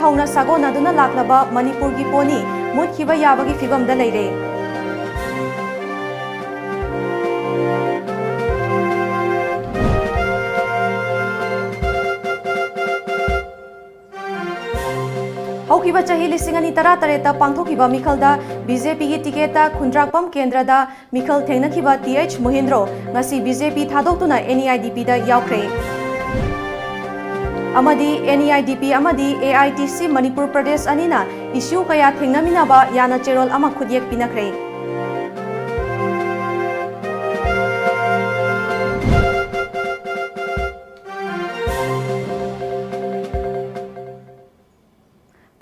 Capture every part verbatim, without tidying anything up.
ꯍꯧꯅ ꯁꯥꯒꯣꯟꯅꯗꯨꯅ ꯂꯥꯛꯂꯕ ꯃꯅꯤꯄꯨꯔꯒꯤ ꯄꯣꯅꯤ ꯃꯨꯠꯈꯤꯕ ꯌꯥꯕꯒꯤ ꯐꯤꯕꯝꯗ ꯂꯩꯔꯦ꯫ ꯍꯧꯈꯤꯕ ꯆꯍꯤ ꯂꯤꯁꯤꯡ ꯑꯅꯤ ꯇꯔꯥꯇꯔꯦꯠꯇ ꯄꯥꯡꯊꯣꯛꯈꯤꯕ ꯃꯤꯈꯜꯗ ꯕꯤ ꯖꯦ ꯄꯤꯒꯤ ꯇꯤꯀꯦꯠꯇ ꯈꯨꯟꯗ꯭ꯔꯥꯛꯄꯝ ꯀꯦꯟꯗ꯭ꯔꯗ ꯃꯤꯈꯜ ꯊꯦꯡꯅꯈꯤꯕ ꯇꯤ ꯑꯩꯆ ꯃꯣꯍꯤꯟꯗ꯭ꯔꯣ ꯉꯁꯤ ꯕꯤ ꯖꯦ ꯄꯤ ꯊꯥꯗꯣꯛꯇꯨꯅ ꯑꯦꯟ ꯏ ꯑꯥꯏ ꯗꯤ ꯄꯤꯗ ꯌꯥꯎꯈ꯭ꯔꯦ꯫ ꯑꯃꯗꯤ ꯑꯦꯟ ꯏ ꯑꯥꯏ ꯗꯤ ꯄꯤ ꯑꯃꯗꯤ A I T C Manipur Pradesh ꯑꯅꯤꯅ ꯏꯁꯨ ꯀꯌꯥ ꯊꯦꯡꯅꯃꯤꯟꯅꯕ ꯌꯥꯅ ꯆꯦꯔꯣꯜ ꯑꯃ ꯈꯨꯠꯌꯦꯛ ꯄꯤꯅꯈ꯭ꯔꯦ꯫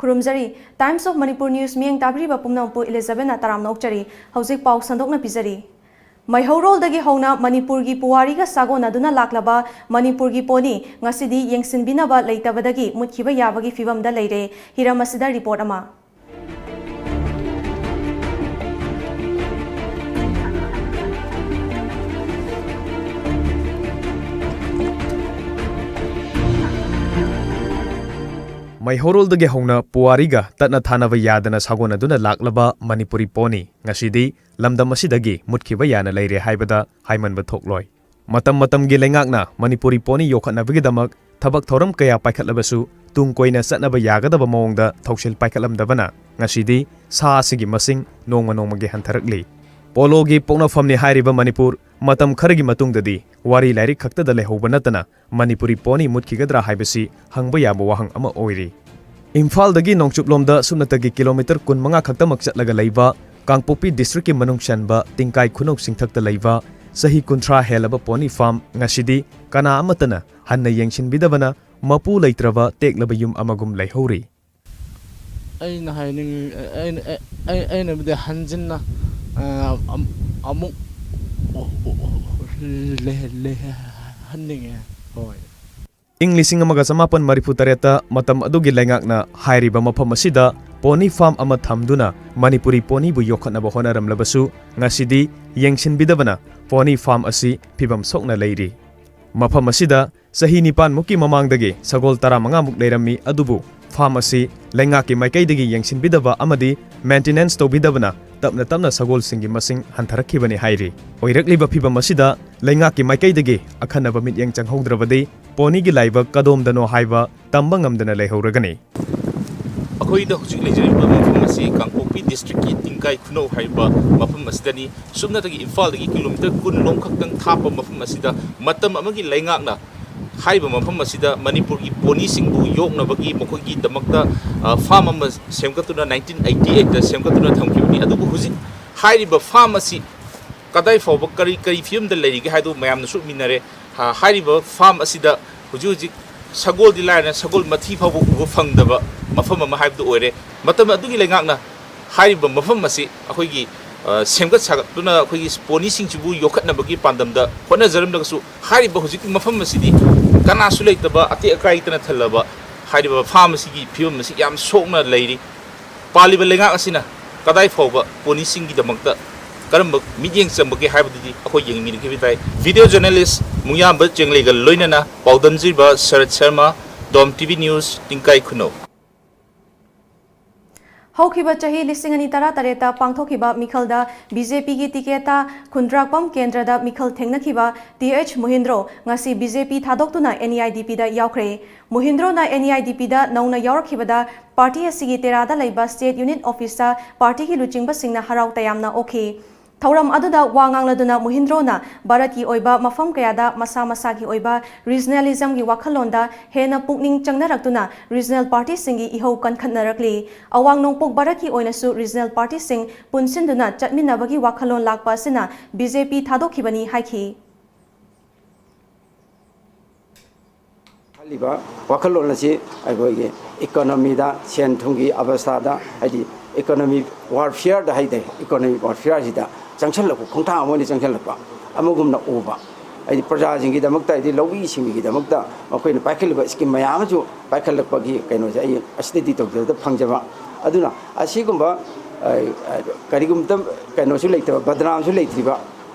ꯈꯨꯔꯨꯝꯖꯔꯤ꯫ Times of Manipur News ꯃꯤꯠꯌꯦꯡ ꯇꯥꯕꯤꯔꯤꯕ ꯄꯨꯝꯅꯃꯛꯄꯨ ꯏꯂꯤꯖꯥꯕꯦꯠꯅ ꯇꯔꯥꯝꯅ ꯑꯣꯛꯆꯔꯤ꯫ ꯍꯧꯖꯤꯛ ꯄꯥꯎ ꯁꯟꯗꯣꯛꯅ ꯄꯤꯖꯔꯤ꯫ ꯃꯩꯍꯧꯔꯣꯜꯗꯒꯤ ꯍꯧꯅ ꯃꯅꯤꯄꯨꯔꯒꯤ ꯄꯨꯋꯥꯔꯤꯒ ꯁꯥꯒꯣꯟꯅꯗꯨꯅ ꯂꯥꯛꯂꯕ ꯃꯅꯤꯄꯨꯔꯒꯤ ꯄꯣꯅꯤ ꯉꯁꯤꯗꯤ ꯌꯦꯡꯁꯤꯟꯕꯤꯅꯕ ꯂꯩꯇꯕꯗꯒꯤ ꯃꯨꯠꯈꯤꯕ ꯌꯥꯕꯒꯤ ꯐꯤꯕꯝꯗ ꯂꯩꯔꯦ꯫ ꯍꯤꯔꯝ ꯑꯁꯤꯗ ꯔꯤꯄꯣꯔꯠ ꯑꯃ꯫ ꯃꯩꯍꯧꯔꯣꯜꯗꯒꯤ ꯍꯧꯅ ꯄꯨꯋꯥꯔꯤꯒ ꯇꯠꯅ ꯊꯥꯅꯕ ꯌꯥꯗꯅ ꯁꯥꯒꯣꯟꯅꯗꯨꯅ ꯂꯥꯛꯂꯕ ꯃꯅꯤꯄꯨꯔꯤ ꯄꯣꯅꯤ ꯉꯁꯤꯗꯤ ꯂꯝꯗꯝ ꯑꯁꯤꯗꯒꯤ ꯃꯨꯠꯈꯤꯕ ꯌꯥꯅ ꯂꯩꯔꯦ ꯍꯥꯏꯕꯗ ꯍꯥꯏꯃꯟꯕ ꯊꯣꯛꯂꯣꯏ꯫ ꯃꯇꯝ ꯃꯇꯝꯒꯤ ꯂꯩꯉꯥꯛꯅ ꯃꯅꯤꯄꯨꯔꯤ ꯄꯣꯅꯤ ꯌꯣꯛꯈꯠꯅꯕꯒꯤꯗꯃꯛ ꯊꯕꯛ ꯊꯧꯔꯝ ꯀꯌꯥ ꯄꯥꯏꯈꯠꯂꯕꯁꯨ, ꯇꯨꯡ ꯀꯣꯏꯅ ꯆꯠꯅꯕ ꯌꯥꯒꯗꯕ ꯃꯑꯣꯡꯗ ꯊꯧꯁꯤꯜ ꯄꯥꯏꯈꯠꯂꯝꯗꯕꯅ ꯉꯁꯤꯗꯤ ꯁꯥ ꯑꯁꯤꯒꯤ ꯃꯁꯤꯡ ꯅꯣꯡꯃ ꯅꯣꯡꯃꯒꯤ ꯍꯟꯊꯔꯛꯂꯤ꯫ ꯄꯣꯂꯣꯒꯤ ꯄꯣꯛꯅꯐꯝꯅꯤ ꯍꯥꯏꯔꯤꯕ ꯃꯅꯤꯄꯨꯔ ꯃꯇꯝ ꯈꯔꯒꯤ ꯃꯇꯨꯡꯗꯗꯤ ꯋꯥꯔꯤ ꯂꯥꯏꯔꯤꯛ ꯈꯛꯇꯗ ꯂꯩꯍꯧꯕ ꯅꯠꯇꯅ ꯃꯅꯤꯄꯨꯔꯤ ꯄꯣꯅꯤ ꯃꯨꯠꯈꯤꯒꯗ꯭ꯔꯥ ꯍꯥꯏꯕꯁꯤ ꯍꯪꯕ ꯌꯥꯕ ꯋꯥꯍꯪ ꯑꯃ ꯑꯣꯏꯔꯤ꯫ ꯏꯝꯐꯥꯜꯗꯒꯤ ꯅꯣꯡꯆꯨꯞꯂꯣꯝꯗ ꯁꯨꯞꯅꯇꯒꯤ ꯀꯤꯂꯣꯃꯤꯇꯔ ꯀꯨꯟꯃꯉꯥ ꯈꯛꯇꯃꯛ ꯆꯠꯂꯒ ꯂꯩꯕ ꯀꯥꯡꯄꯣꯛꯄꯤ ꯗꯤꯁꯇ꯭ꯔꯤꯛꯀꯤ ꯃꯅꯨꯡ ꯆꯟꯕ ꯇꯤꯡꯀꯥꯏ ꯈꯨꯅꯧ ꯆꯤꯡꯊꯛꯇ ꯂꯩꯕ ꯆꯍꯤ ꯀꯨꯟꯊ꯭ꯔꯥ ꯍꯦꯜꯂꯕ ꯄꯣꯅꯤ ꯐꯥꯔꯝ ꯉꯁꯤꯗꯤ ꯀꯅꯥ ꯑꯃꯠꯇꯅ ꯍꯟꯅ ꯌꯦꯡꯁꯤꯟꯕꯤꯗꯕꯅ ꯃꯄꯨ ꯂꯩꯇ꯭ꯔꯕ ꯇꯦꯛꯂꯕ ꯌꯨꯝ ꯑꯃꯒꯨꯝ ꯂꯩꯍꯧꯔꯤ꯫ ꯑꯩꯅ ꯍꯥꯏꯅꯤꯡ-, ꯑꯩꯅ, ꯑꯩ-, ꯑꯩꯅꯕꯨꯗꯤ ꯍꯟꯖꯤꯟꯅ, ꯑ, ꯑꯝ-, ꯑꯃꯨꯛ ꯂꯩ-, ꯂꯩꯍꯟꯅꯤꯡꯉꯦ꯫ ꯍꯣꯏ꯫ ꯏꯪ ꯂꯤꯁꯤꯡ ꯑꯃꯒ ꯆꯃꯥꯄꯟ ꯃꯔꯤꯐꯨ ꯇꯔꯦꯠꯇ ꯃꯇꯝ ꯑꯗꯨꯒꯤ ꯂꯩꯉꯥꯛꯅ ꯍꯥꯏꯔꯤꯕ ꯃꯐꯝ ꯑꯁꯤꯗ ꯄꯣꯅꯤ ꯐꯥꯔꯝ ꯑꯃ ꯊꯝꯗꯨꯅ ꯃꯅꯤꯄꯨꯔꯤ ꯄꯣꯅꯤꯕꯨ ꯌꯣꯛꯈꯠꯅꯕ ꯍꯣꯠꯅꯔꯝꯂꯕꯁꯨ, ꯉꯁꯤꯗꯤ ꯌꯦꯡꯁꯤꯟꯕꯤꯗꯕꯅ ꯄꯣꯅꯤ ꯐꯥꯔꯝ ꯑꯁꯤ ꯐꯤꯕꯝ ꯁꯣꯛꯅ ꯂꯩꯔꯤ꯫ ꯃꯐꯝ ꯑꯁꯤꯗ ꯆꯍꯤ ꯅꯤꯄꯥꯟꯃꯨꯛꯀꯤ ꯃꯃꯥꯡꯗꯒꯤ ꯁꯒꯣꯜ ꯇꯔꯥꯃꯉꯥꯃꯨꯛ ꯂꯩꯔꯝꯃꯤ, ꯑꯗꯨꯕꯨ ꯐꯥꯔꯝ ꯑꯁꯤ ꯂꯩꯉꯥꯛꯀꯤ ꯃꯥꯏꯀꯩꯗꯒꯤ ꯌꯦꯡꯁꯤꯟꯕꯤꯗꯕ ꯑꯃꯗꯤ ꯃꯦꯟꯇꯦꯅꯦꯟꯁ ꯇꯧꯕꯤꯗꯕꯅ ꯇꯞꯅ ꯇꯞꯅ ꯁꯒꯣꯜꯁꯤꯡꯒꯤ ꯃꯁꯤꯡ ꯍꯟꯊꯔꯛꯈꯤꯕꯅꯤ ꯍꯥꯏꯔꯤ꯫ ꯑꯣꯏꯔꯛꯂꯤꯕ ꯐꯤꯚꯝ ꯑꯁꯤꯗ ꯂꯩꯉꯥꯛꯀꯤ ꯃꯥꯏꯀꯩꯗꯒꯤ ꯑꯈꯟꯅꯕ ꯃꯤꯠꯌꯦꯡ ꯆꯪꯍꯧꯗ꯭ꯔꯕꯗꯤ ꯄꯣꯅꯤꯒꯤ ꯂꯥꯏꯕꯛ ꯀꯗꯣꯝꯗꯅꯣ ꯍꯥꯏꯕ ꯇꯝꯕ ꯉꯝꯗꯅ ꯂꯩꯍꯧꯔꯒꯅꯤ꯫ ꯑꯩꯈꯣꯏꯅ ꯍꯧꯖꯤꯛ ꯂꯩꯖꯔꯤꯕ ꯃꯐꯝ ꯑꯁꯤ ꯀꯥꯡꯄꯣꯛꯄꯤ ꯗꯤꯁꯇ꯭ꯔꯤꯛꯀꯤ ꯇꯤꯡꯀꯥꯏ ꯈꯨꯅꯧ ꯍꯥꯏꯔꯤꯕ ꯃꯐꯝ ꯑꯁꯤꯗꯅꯤ꯫ ꯁꯨꯞꯅꯇꯒꯤ ꯏꯝꯐꯥꯜꯗꯒꯤ ꯀꯤꯂꯣꯃꯤꯇꯔ ꯀꯨꯟ ꯂꯣꯝ ꯈꯛꯇꯪ ꯊꯥꯞꯄ ꯃꯐꯝ ꯑꯁꯤꯗ ꯃꯇꯝ ꯑꯃꯒꯤ ꯂꯩꯉꯥꯛꯅ ꯍꯥꯏꯔꯤꯕ ꯃꯐꯝ ꯑꯁꯤꯗ ꯃꯅꯤꯄꯨꯔꯒꯤ ꯄꯣꯅꯤꯁꯤꯡꯕꯨ ꯌꯣꯛꯅꯕꯒꯤ ꯃꯈꯣꯏꯒꯤꯗꯃꯛꯇ, ꯑ, ꯐꯥꯔꯝ ꯑꯃ ꯁꯦꯝꯒꯠꯇꯨꯅ nineteen eighty eight ꯁꯦꯝꯒꯠꯇꯨꯅ ꯊꯝꯈꯤꯕꯅꯤ꯫ ꯑꯗꯨꯕꯨ ꯍꯧꯖꯤꯛ ꯍꯥꯏꯔꯤꯕ ꯐꯥꯔꯝ ꯑꯁꯤ ꯀꯗꯥꯏ ꯐꯥꯎꯕ ꯀꯔꯤ, ꯀꯔꯤ ꯐꯤꯕꯝꯗ ꯂꯩꯔꯤꯒꯦ ꯍꯥꯏꯗꯨ ꯃꯌꯥꯝꯅꯁꯨ ꯎꯃꯤꯟꯅꯔꯦ꯫ ꯍꯥ-, ꯍꯥꯏꯔꯤꯕ ꯐꯥꯔꯝ ꯑꯁꯤꯗ ꯍꯧꯖꯤꯛ ꯍꯧꯖꯤꯛ ꯁꯒꯣꯜꯗꯤ ꯂꯥꯏꯔꯅ ꯁꯒꯣꯜ ꯃꯊꯤ ꯐꯥꯎꯕ ꯎꯕ ꯐꯪꯗꯕ ꯃꯐꯝ ꯑꯃ ꯍꯥꯏꯕꯗꯨ ꯑꯣꯏꯔꯦ꯫ ꯃꯇꯝ ꯑꯗꯨꯒꯤ ꯂꯩꯉꯥꯛꯅ ꯍꯥꯏꯔꯤꯕ ꯃꯐꯝ ꯑꯁꯤ ꯑꯩꯈꯣꯏꯒꯤ, ꯑ, ꯁꯦꯝꯒꯠ ꯁꯥꯒꯠꯇꯨꯅ ꯑꯩꯈꯣꯏꯒꯤ ꯄꯣꯅꯤꯁꯤꯡꯁꯤꯕꯨ ꯌꯣꯛꯈꯠꯅꯕꯒꯤ ꯄꯥꯟꯗꯝꯗ ꯍꯣꯠꯅꯖꯔꯝꯂꯒꯁꯨ, ꯍꯥꯏꯔꯤꯕ ꯍꯧꯖꯤꯛꯀꯤ ꯃꯐꯝ ꯑꯁꯤꯗꯤ ꯀꯅꯥꯁꯨ ꯂꯩꯇꯕ, ꯑꯇꯦꯛ ꯑꯀꯥꯏꯇꯅ ꯊꯜꯂꯕ ꯍꯥꯏꯔꯤꯕ ꯐꯥꯔꯝ ꯑꯁꯤꯒꯤ ꯐꯤꯕꯝ ꯑꯁꯤ ꯌꯥꯝ ꯁꯣꯛꯅ ꯂꯩꯔꯤ꯫ ꯄꯥꯜꯂꯤꯕ ꯂꯩꯉꯥꯛ ꯑꯁꯤꯅ ꯀꯗꯥꯏ ꯐꯥꯎꯕ ꯄꯣꯅꯤꯁꯤꯡꯒꯤꯗꯃꯛꯇ ꯀꯔꯝꯕ ꯃꯤꯠꯌꯦꯡ ꯆꯪꯕꯒꯦ ꯍꯥꯏꯕꯗꯨꯗꯤ ꯑꯩꯈꯣꯏ ꯌꯦꯡꯃꯤꯟꯅꯈꯤꯕ ꯇꯥꯏ꯫ ꯚꯤꯗꯤꯑꯣ ꯖꯔꯅꯦꯂꯤꯁ ꯃꯨꯡꯌꯥꯝꯕ ꯆꯦꯡꯂꯩꯒ ꯂꯣꯏꯅꯅ ꯄꯥꯎꯗꯝꯖꯤꯕ ꯁꯔꯠ ꯁꯔꯃ, ꯗꯣꯝ ꯇꯤꯚꯤ ꯅ꯭ꯌꯨꯁ, ꯇꯤꯡꯀꯥꯏ ꯈꯨꯅꯧ꯫ ꯍꯧꯈꯤꯕ ꯆꯍꯤ ꯂꯤꯁꯤꯡ ꯑꯅꯤ ꯇꯔꯥ ꯇꯔꯦꯠꯇ ꯄꯥꯡꯊꯣꯛꯈꯤꯕ ꯃꯤꯈꯜꯗ ꯕꯤ ꯖꯦ ꯄꯤꯒꯤ ꯇꯤꯀꯦꯠꯇ ꯈꯨꯟꯗ꯭ꯔꯥꯛꯄꯝ ꯀꯦꯟꯗ꯭ꯔꯗ ꯃꯤꯈꯜ ꯊꯦꯡꯅꯈꯤꯕ ꯇꯤ ꯑꯩꯆ ꯃꯣꯍꯤꯟꯗ꯭ꯔꯣ ꯉꯁꯤ ꯕꯤ ꯖꯦ ꯄꯤ ꯊꯥꯗꯣꯛꯇꯨꯅ ꯑꯦꯟ ꯏ ꯑꯥꯏ ꯗꯤ ꯄꯤꯗ ꯌꯥꯎꯈ꯭ꯔꯦ꯫ ꯃꯣꯍꯤꯟꯗ꯭ꯔꯣꯅ ꯑꯦꯟ ꯏ ꯑꯥꯏ ꯗꯤ ꯄꯤꯗ ꯅꯧꯅ ꯌꯥꯎꯔꯛꯈꯤꯕꯗ ꯄꯥꯔꯇꯤ ꯑꯁꯤꯒꯤ ꯇꯦꯔꯥꯗ ꯂꯩꯕ ꯁ꯭ꯇꯦꯠ ꯌꯨꯅꯤꯠ ꯑꯣꯐꯤꯁꯇ ꯄꯥꯔꯇꯤꯒꯤ ꯂꯨꯆꯤꯡꯕꯁꯤꯡꯅ ꯍꯔꯥꯎ ꯇꯌꯥꯝꯅ ꯑꯣꯛꯈꯤ꯫ ꯊꯧꯔꯝ ꯑꯗꯨꯗ ꯋꯥ ꯉꯥꯡꯂꯗꯨꯅ ꯃꯣꯍꯤꯟꯗ꯭ꯔꯣꯅ ꯚꯥꯔꯠꯀꯤ ꯑꯣꯏꯕ ꯃꯐꯝ ꯀꯌꯥꯗ ꯃꯁꯥ ꯃꯁꯥꯒꯤ ꯑꯣꯏꯕ ꯔꯤꯖꯅꯦꯂꯤꯖꯝꯒꯤ ꯋꯥꯈꯜꯂꯣꯟꯗ ꯍꯦꯟꯅ ꯄꯨꯛꯅꯤꯡ ꯆꯪꯅꯔꯛꯇꯨꯅ ꯔꯤꯖꯅꯦꯜ ꯄꯥꯔꯇꯤꯁꯤꯡꯒꯤ ꯏꯍꯧ ꯀꯟꯈꯠꯅꯔꯛꯂꯤ꯫ ꯑꯋꯥꯡ ꯅꯣꯡꯄꯣꯛ ꯚꯥꯔꯠꯀꯤ ꯑꯣꯏꯅꯁꯨ ꯔꯤꯖꯅꯦꯜ ꯄꯥꯔꯇꯤꯁꯤꯡ ꯄꯨꯟꯁꯤꯟꯗꯨꯅ ꯆꯠꯃꯤꯟꯅꯕꯒꯤ ꯋꯥꯈꯜꯂꯣꯟ ꯂꯥꯛꯄ ꯑꯁꯤꯅ ꯕꯤ ꯖꯦ ꯄꯤ ꯊꯥꯗꯣꯛꯈꯤꯕꯅꯤ ꯍꯥꯏꯈꯤ꯫ ꯈꯜꯂꯤꯕ ꯋꯥꯈꯜꯂꯣꯟ ꯑꯁꯤ ꯑꯩꯈꯣꯏꯒꯤ ꯏꯀꯣꯅꯣꯃꯤꯗ, ꯁꯦꯟ ꯊꯨꯝꯒꯤ ꯑꯕꯁꯊꯥꯗ, ꯍꯥꯏꯗꯤ ꯏꯀꯣꯅꯣꯃꯤ ꯋꯥꯔꯐꯤꯌꯔꯗ ꯍꯥꯏꯇꯥꯔꯦ, ꯏꯀꯣꯅꯣꯃꯤ ꯋꯥꯔꯐꯤꯌꯔꯁꯤꯗ ꯆꯪꯁꯤꯜꯂꯛꯄ, ꯈꯣꯡꯊꯥꯡ ꯑꯃ ꯑꯣꯏꯅ ꯆꯪꯁꯤꯜꯂꯛꯄ ꯑꯃꯒꯨꯝꯅ ꯎꯕ꯫ ꯍꯥꯏꯗꯤ ꯄ꯭ꯔꯖꯥꯁꯤꯡꯒꯤꯗꯃꯛꯇ, ꯍꯥꯏꯗꯤ ꯂꯧꯃꯤ ꯁꯤꯟꯃꯤꯒꯤꯗꯃꯛꯇ ꯃꯈꯣꯏꯅ ꯄꯥꯏꯈꯠꯂꯤꯕ ꯁ꯭ꯀꯤꯝ ꯃꯌꯥꯝ ꯑꯃꯁꯨ ꯄꯥꯏꯈꯠꯂꯛꯄꯒꯤ ꯀꯩꯅꯣꯁꯦ ꯑꯩ ꯑꯁꯤꯗꯒꯤ ꯇꯧꯖꯕꯗ ꯐꯪꯖꯕ꯫ ꯑꯗꯨꯅ ꯑꯁꯤꯒꯨꯝꯕ, ꯑ, ꯑ, ꯀꯔꯤꯒꯨꯝꯕ ꯀꯩꯅꯣꯁꯨ ꯂꯩꯇꯕ, ꯕꯗꯅꯥꯝꯁꯨ ꯂꯩꯇ꯭ꯔꯤꯕ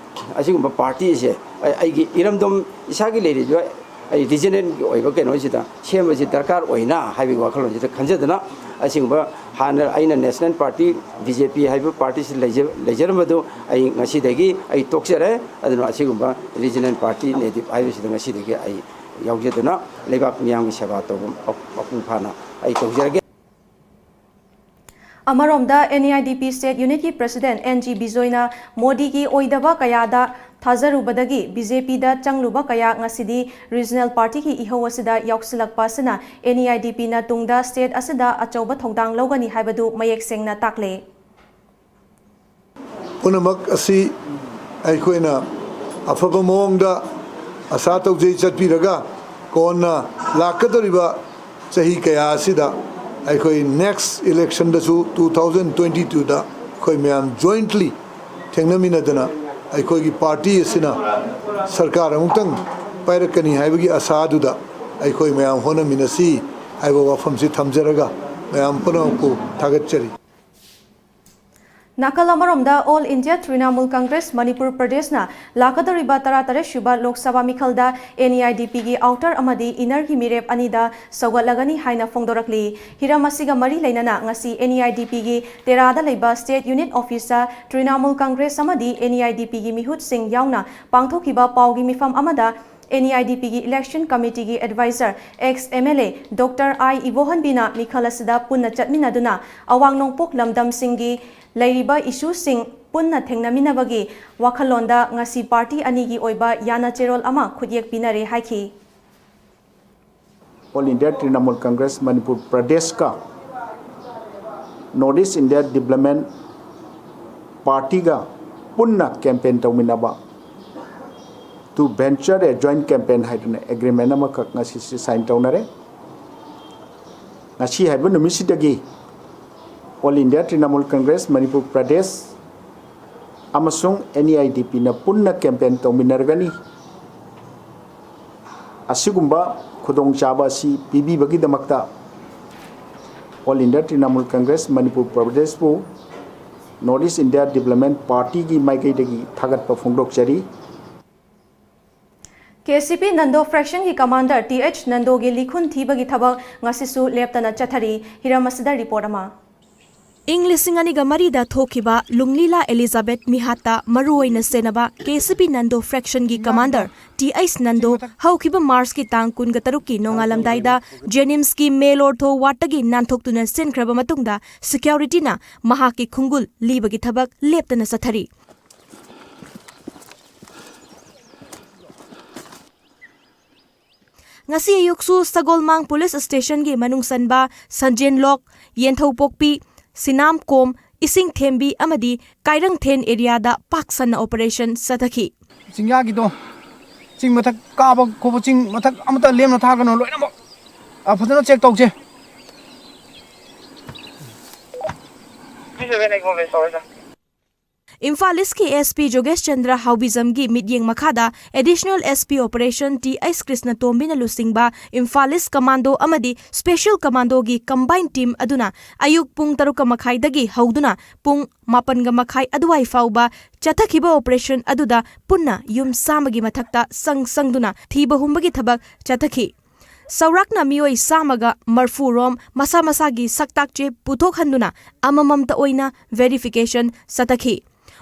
ꯑꯁꯤꯒꯨꯝꯕ ꯄꯥꯔꯇꯤꯁꯦ ꯑꯩ-, ꯑꯩꯒꯤ ꯏꯔꯝꯗꯝ ꯏꯁꯥꯒꯤ ꯂꯩꯔꯤꯕ ꯑꯩ ꯔꯤꯖꯅꯦꯜꯒꯤ ꯑꯣꯏꯕ ꯀꯩꯅꯣꯁꯤꯗ ꯁꯦꯝꯕꯁꯤ ꯗꯔꯀꯥꯔ ꯑꯣꯏꯅ ꯍꯥꯏꯕꯒꯤ ꯋꯥꯈꯜꯂꯣꯟꯁꯤꯗ ꯈꯟꯖꯗꯨꯅ, ꯑꯁꯤꯒꯨꯝꯕ ꯍꯥꯟꯅ ꯑꯩꯅ ꯅꯦꯁꯅꯦꯜ ꯄꯥꯔꯇꯤ, ꯕꯤ ꯖꯦ ꯄꯤ ꯍꯥꯏꯕ ꯄꯥꯔꯇꯤꯁꯤ ꯂꯩꯖ-, ꯂꯩꯖꯔꯝꯕꯗꯨ ꯑꯩ ꯉꯁꯤꯗꯒꯤ ꯑꯩ ꯇꯣꯛꯆꯔꯦ꯫ ꯑꯗꯨꯅ ꯑꯁꯤꯒꯨꯝꯕ ꯔꯤꯖꯅꯦꯜ ꯄꯥꯔꯇꯤ ꯅꯦꯇꯤꯞ ꯍꯥꯏꯕꯁꯤꯗ ꯉꯁꯤꯗꯒꯤ ꯑꯩ ꯌꯥꯎꯖꯗꯨꯅ ꯂꯩꯕꯥꯛ ꯃꯤꯌꯥꯝꯒꯤ ꯁꯦꯕꯥ ꯇꯧꯕ ꯃꯄꯨꯡ ꯐꯥꯅ ꯑꯩ ꯇꯧꯖꯔꯒꯦ꯫ ꯑꯃꯔꯣꯝꯗ, N E I D P State Unitꯀꯤ President ꯑꯦꯟ ꯖꯤ ꯕꯤꯖꯣꯏꯅ ꯃꯣꯗꯤꯒꯤ ꯑꯣꯏꯗꯕ ꯀꯌꯥꯗ ꯊꯥꯖꯔꯨꯕꯗꯒꯤ ꯕꯤ ꯖꯦ ꯄꯤꯗ ꯆꯪꯂꯨꯕ ꯀꯌꯥ ꯉꯁꯤꯗꯤ ꯔꯤꯖꯅꯦꯜ ꯄꯥꯔꯇꯤꯒꯤ ꯏꯍꯧ ꯑꯁꯤꯗ ꯌꯥꯎꯁꯤꯜꯂꯛꯄ ꯑꯁꯤꯅ ꯑꯦꯟ ꯏ ꯑꯥꯏ ꯗꯤ ꯄꯤꯅ ꯇꯨꯡꯗ state ꯑꯁꯤꯗ ꯑꯆꯧꯕ ꯊꯧꯗꯥꯡ ꯂꯧꯒꯅꯤ ꯍꯥꯏꯕꯗꯨ ꯃꯌꯦꯛ ꯁꯦꯡꯅ ꯇꯥꯛꯂꯦ꯫ ꯄꯨꯝꯅꯃꯛ ꯑꯁꯤ ꯑꯩꯈꯣꯏꯅ ꯑꯐꯕ ꯃꯑꯣꯡꯗ ꯑꯁꯥ ꯇꯧꯖꯩ ꯆꯠꯄꯤꯔꯒ, ꯀꯣꯟꯅ ꯂꯥꯛꯀꯗꯧꯔꯤꯕ ꯆꯍꯤ ꯀꯌꯥ ꯑꯁꯤꯗ ꯑꯩꯈꯣꯏ next electionꯗꯁꯨ two thousand twenty twoꯗ ꯑꯩꯈꯣꯏ ꯃꯌꯥꯝ jointly ꯊꯦꯡꯅꯃꯤꯟꯅꯗꯅ ꯑꯩꯈꯣꯏꯒꯤ ꯄꯥꯔꯇꯤ ꯑꯁꯤꯅ ꯁꯔꯀꯥꯔ ꯑꯃꯨꯛꯇꯪ ꯄꯥꯏꯔꯛꯀꯅꯤ ꯍꯥꯏꯕꯒꯤ ꯑꯁꯥꯗꯨꯗ ꯑꯩꯈꯣꯏ ꯃꯌꯥꯝ ꯍꯣꯠꯅꯃꯤꯟꯅꯁꯤ ꯍꯥꯏꯕ ꯋꯥꯐꯝꯁꯤ ꯊꯝꯖꯔꯒ ꯃꯌꯥꯝ ꯄꯨꯝꯅꯃꯛꯄꯨ ꯊꯥꯒꯠꯆꯔꯤ꯫ ꯅꯥꯀꯜ ꯑꯃꯔꯣꯝꯗ, All India Trinamool Congress Manipur Pradeshꯅ ꯂꯥꯛꯀꯗꯧꯔꯤꯕ ꯇꯔꯥꯇꯔꯦꯠ ꯁꯨꯕ Lok Sabha ꯃꯤꯈꯜꯗ and E I ꯗꯤ ꯄꯤꯒꯤ outer ꯑꯃꯗꯤ innerꯒꯤ ꯃꯤꯔꯦꯞ ꯑꯅꯤꯗ ꯁꯧꯒꯠꯂꯒꯅꯤ ꯍꯥꯏꯅ ꯐꯣꯡꯗꯣꯔꯛꯂꯤ꯫ ꯍꯤꯔꯝ ꯑꯁꯤꯒ ꯃꯔꯤ ꯂꯩꯅꯅ ꯉꯁꯤ ꯑꯦꯟ ꯏ ꯑꯥꯏ ꯗꯤ ꯄꯤꯒꯤ ꯇꯦꯔꯥꯗ ꯂꯩꯕ State Unit Officeꯇ Trinamool Congress ꯑꯃꯗꯤ ꯑꯦꯟ ꯏ ꯑꯥꯏ ꯗꯤ ꯄꯤꯒꯤ ꯃꯤꯍꯨꯠꯁꯤꯡ ꯌꯥꯎꯅ ꯄꯥꯡꯊꯣꯛꯈꯤꯕ ꯄꯥꯎꯒꯤ ꯃꯤꯐꯝ ꯑꯃꯗ ꯑꯦꯟ ꯏ ꯑꯥꯏ ꯗꯤ ꯄꯤꯒꯤ election committeeꯒꯤ advisor, ex M L A Doctor I ꯏꯕꯣꯍꯟꯕꯤꯅ ꯃꯤꯈꯜ ꯑꯁꯤꯗ ꯄꯨꯟꯅ ꯆꯠꯃꯤꯟꯅꯗꯨꯅ ꯑꯋꯥꯡ ꯅꯣꯡꯄꯣꯛ ꯂꯝꯗꯝꯁꯤꯡꯒꯤ ꯂꯩꯔꯤꯕ issueꯁꯤꯡ ꯄꯨꯟꯅ ꯊꯦꯡꯅꯃꯤꯟꯅꯕꯒꯤ ꯋꯥꯈꯜꯂꯣꯟꯗ ꯉꯁꯤ ꯄꯥꯔꯇꯤ ꯑꯅꯤꯒꯤ ꯑꯣꯏꯕ ꯌꯥꯅ ꯆꯦꯔꯣꯜ ꯑꯃ ꯈꯨꯠꯌꯦꯛ ꯄꯤꯅꯔꯦ ꯍꯥꯏꯈꯤ꯫ All India Trinamool Congress Manipur Pradeshꯀ North East India Development Partyꯒ ꯄꯨꯟꯅ campaign ꯇꯧꯃꯤꯟꯅꯕ, to venture a joint campaign ꯍꯥꯏꯗꯅ agreement ꯑꯃꯈꯛ ꯉꯁꯤꯁꯤ sign ꯇꯧꯅꯔꯦ꯫ ꯉꯁꯤ ꯍꯥꯏꯕ ꯅꯨꯃꯤꯠꯁꯤꯗꯒꯤ All India Trinamool Congress Manipur Pradesh ꯑꯃꯁꯨꯡ N E I D Pꯅ ꯄꯨꯟꯅ campaign ꯇꯧꯃꯤꯟꯅꯔꯒꯅꯤ꯫ ꯑꯁꯤꯒꯨꯝꯕ ꯈꯨꯗꯣꯡꯆꯥꯕ ꯑꯁꯤ ꯄꯤꯕꯤꯕꯒꯤꯗꯃꯛꯇ All India Trinamool Congress Manipur Pradeshꯄꯨ North East India Development Partyꯒꯤ ꯃꯥꯏꯀꯩꯗꯒꯤ ꯊꯥꯒꯠꯄ ꯐꯣꯡꯗꯣꯛꯆꯔꯤ꯫ ꯀꯦ ꯁꯤ ꯄꯤ ꯅꯟꯗꯣ ꯐ꯭ꯔꯦꯛꯁꯟꯒꯤ ꯀꯃꯥꯟꯗꯔ ꯇꯤ ꯑꯩꯆ ꯅꯟꯗꯣꯒꯤ ꯂꯤꯈꯨꯟ ꯊꯤꯕꯒꯤ ꯊꯕꯛ ꯉꯁꯤꯁꯨ ꯂꯦꯞꯇꯅ ꯆꯠꯊꯔꯤ꯫ ꯍꯤꯔꯝ ꯑꯁꯤꯗ ꯔꯤꯄꯣꯔꯠ ꯑꯃ꯫ ꯏꯪ ꯂꯤꯁꯤꯡ ꯑꯅꯤꯒ ꯃꯔꯤꯗ ꯊꯣꯛꯈꯤꯕ ꯂꯨꯡꯂꯤꯂꯥ ꯑꯦꯂꯤꯖꯥꯕꯦꯊ ꯃꯤꯍꯥꯠꯇ ꯃꯔꯨꯑꯣꯏꯅ ꯁꯦꯟꯅꯕ ꯀꯦ ꯁꯤ ꯄꯤ Nando ꯐ꯭ꯔꯦꯛꯁꯟꯒꯤ commander T H Nando ꯍꯧꯈꯤꯕ ꯃꯥꯔꯆꯀꯤ ꯇꯥꯡ ꯀꯨꯟꯒ ꯇꯔꯨꯛꯀꯤ ꯅꯣꯡꯉꯥꯜꯂꯝꯗꯥꯏꯗ ꯖꯦꯅꯤꯝꯁꯀꯤ ꯃꯦꯜ ꯑꯣꯔꯊꯣ ꯋꯥꯔꯗꯇꯒꯤ ꯅꯥꯟꯊꯣꯛꯇꯨꯅ ꯆꯦꯟꯈ꯭ꯔꯕ ꯃꯇꯨꯡꯗ ꯁꯦꯀ꯭ꯌꯨꯔꯤꯇꯤꯅ ꯃꯍꯥꯛꯀꯤ ꯈꯣꯡꯒꯨꯜ ꯂꯤꯕꯒꯤ ꯊꯕꯛ ꯂꯦꯞꯇꯅ ꯆꯠꯊꯔꯤ꯫ ꯉꯁꯤ ꯑꯌꯨꯛꯁꯨ ꯁꯒꯣꯜꯃꯥꯡ ꯄꯨꯂꯤꯁ ꯁ꯭ꯇꯦꯁꯟꯒꯤ ꯃꯅꯨꯡ ꯆꯟꯕ ꯁꯟꯖꯦꯟꯂꯣꯛ, ꯌꯦꯟꯊꯧꯄꯣꯛꯄꯤ, ꯁꯤꯅꯥꯝꯀꯣꯝ, ꯏꯁꯤꯡꯊꯦꯝꯕꯤ ꯑꯃꯗꯤ ꯀꯥꯏꯔꯪꯊꯦꯟ ꯑꯦꯔꯤꯌꯥꯗ ꯄꯥꯛ ꯁꯟꯅ ꯑꯣꯄꯔꯦꯁꯟ ꯆꯠꯊꯈꯤ꯫ ꯆꯤꯡꯌꯥꯒꯤꯗꯣ, ꯆꯤꯡ ꯃꯊꯛ ꯀꯥꯕ ꯈꯣꯠꯄ, ꯆꯤꯡ ꯃꯊꯛ ꯑꯃꯠꯇ ꯂꯦꯝꯅ ꯊꯥꯒꯅꯨ, ꯂꯣꯏꯅꯃꯛ, ꯑ, ꯐꯖꯅ ꯆꯦꯛ ꯇꯧꯁꯦ꯫ ꯏꯝꯐꯥꯜ ꯏꯁꯀꯤ ꯑꯦꯁ ꯄꯤ ꯖꯣꯒꯦꯁ ꯆꯟꯗ꯭ꯔ ꯍꯥꯎꯕꯤꯖꯝꯒꯤ ꯃꯤꯠꯌꯦꯡ ꯃꯈꯥꯗ additional S P operation T H ꯀ꯭ꯔꯤꯁꯅꯇꯣꯝꯕꯤꯅ ꯂꯨꯆꯤꯡꯕ ꯏꯝꯐꯥꯜ ꯏꯁ ꯀꯃꯥꯟꯗꯣ ꯑꯃꯗꯤ ꯁ꯭ꯄꯦꯁꯤꯌꯦꯜ ꯀꯃꯥꯟꯗꯣꯒꯤ ꯀꯝꯕꯥꯏꯟ ꯇꯤꯝ ꯑꯗꯨꯅ ꯑꯌꯨꯛ ꯄꯨꯡ ꯇꯔꯨꯛꯀ ꯃꯈꯥꯏꯗꯒꯤ ꯍꯧꯗꯨꯅ ꯄꯨꯡ ꯃꯥꯄꯟꯒ ꯃꯈꯥꯏ ꯑꯗꯨꯋꯥꯏ ꯐꯥꯎꯕ ꯆꯠꯊꯈꯤꯕ ꯑꯣꯄꯔꯦꯁꯟ ꯑꯗꯨꯗ ꯄꯨꯟꯅ ꯌꯨꯝ ꯆꯥꯝꯃꯒꯤ ꯃꯊꯛꯇ ꯆꯪ ꯆꯪꯗꯨꯅ ꯊꯤꯕ ꯍꯨꯝꯕꯒꯤ ꯊꯕꯛ ꯆꯠꯊꯈꯤ꯫ ꯆꯥꯎꯔꯥꯛꯅ ꯃꯤꯑꯣꯏ ꯆꯥꯝꯃꯒ ꯃꯔꯐꯨ ꯔꯣꯝ ꯃꯁꯥ ꯃꯁꯥꯒꯤ ꯁꯛꯇꯥꯛ ꯆꯦ ꯄꯨꯊꯣꯛꯍꯟꯗꯨꯅ ꯑꯃꯃꯝꯇ ꯑꯣꯏꯅ ꯚꯦꯔꯤꯐꯤꯀꯦꯁꯟ ꯆꯠꯊꯈꯤ꯫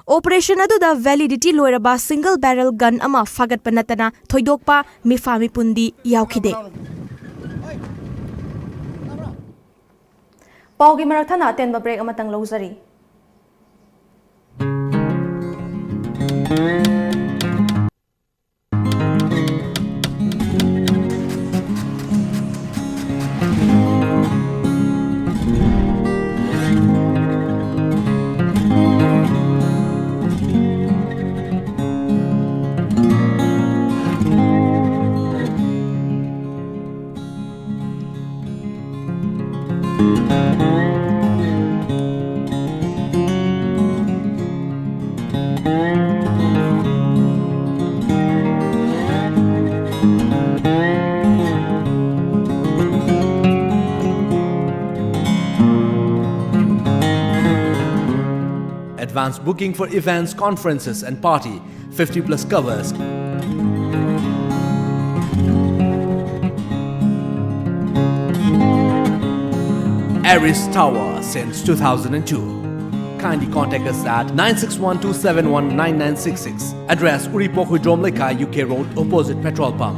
ꯑꯣꯄꯔꯦꯁꯟ ꯑꯗꯨꯗ ꯚꯦꯂꯤꯗꯤꯇꯤ ꯂꯣꯏꯔꯕ ꯁꯤꯡꯒꯜ ꯕꯦꯔꯦꯜ ꯒꯟ ꯑꯃ ꯐꯥꯒꯠꯄ ꯅꯠꯇꯅ ꯊꯣꯏꯗꯣꯛꯄ ꯃꯤꯐꯥ ꯃꯤꯄꯨꯟꯗꯤ ꯌꯥꯎꯈꯤꯗꯦ꯫ ꯄꯥꯎꯒꯤ ꯃꯔꯛ ꯊꯠꯅ ꯑꯇꯦꯟꯕ ꯕ꯭ꯔꯦꯛ ꯑꯃꯇꯪ ꯂꯧꯖꯔꯤ꯫ Advance booking for events, conferences and party, fifty plus covers. Aris Tower since two thousand two. Kindly contact us at nine six one two seven one nine nine six six. Address: Uripokhui Drom Leikha, U K Road, opposite petrol pump.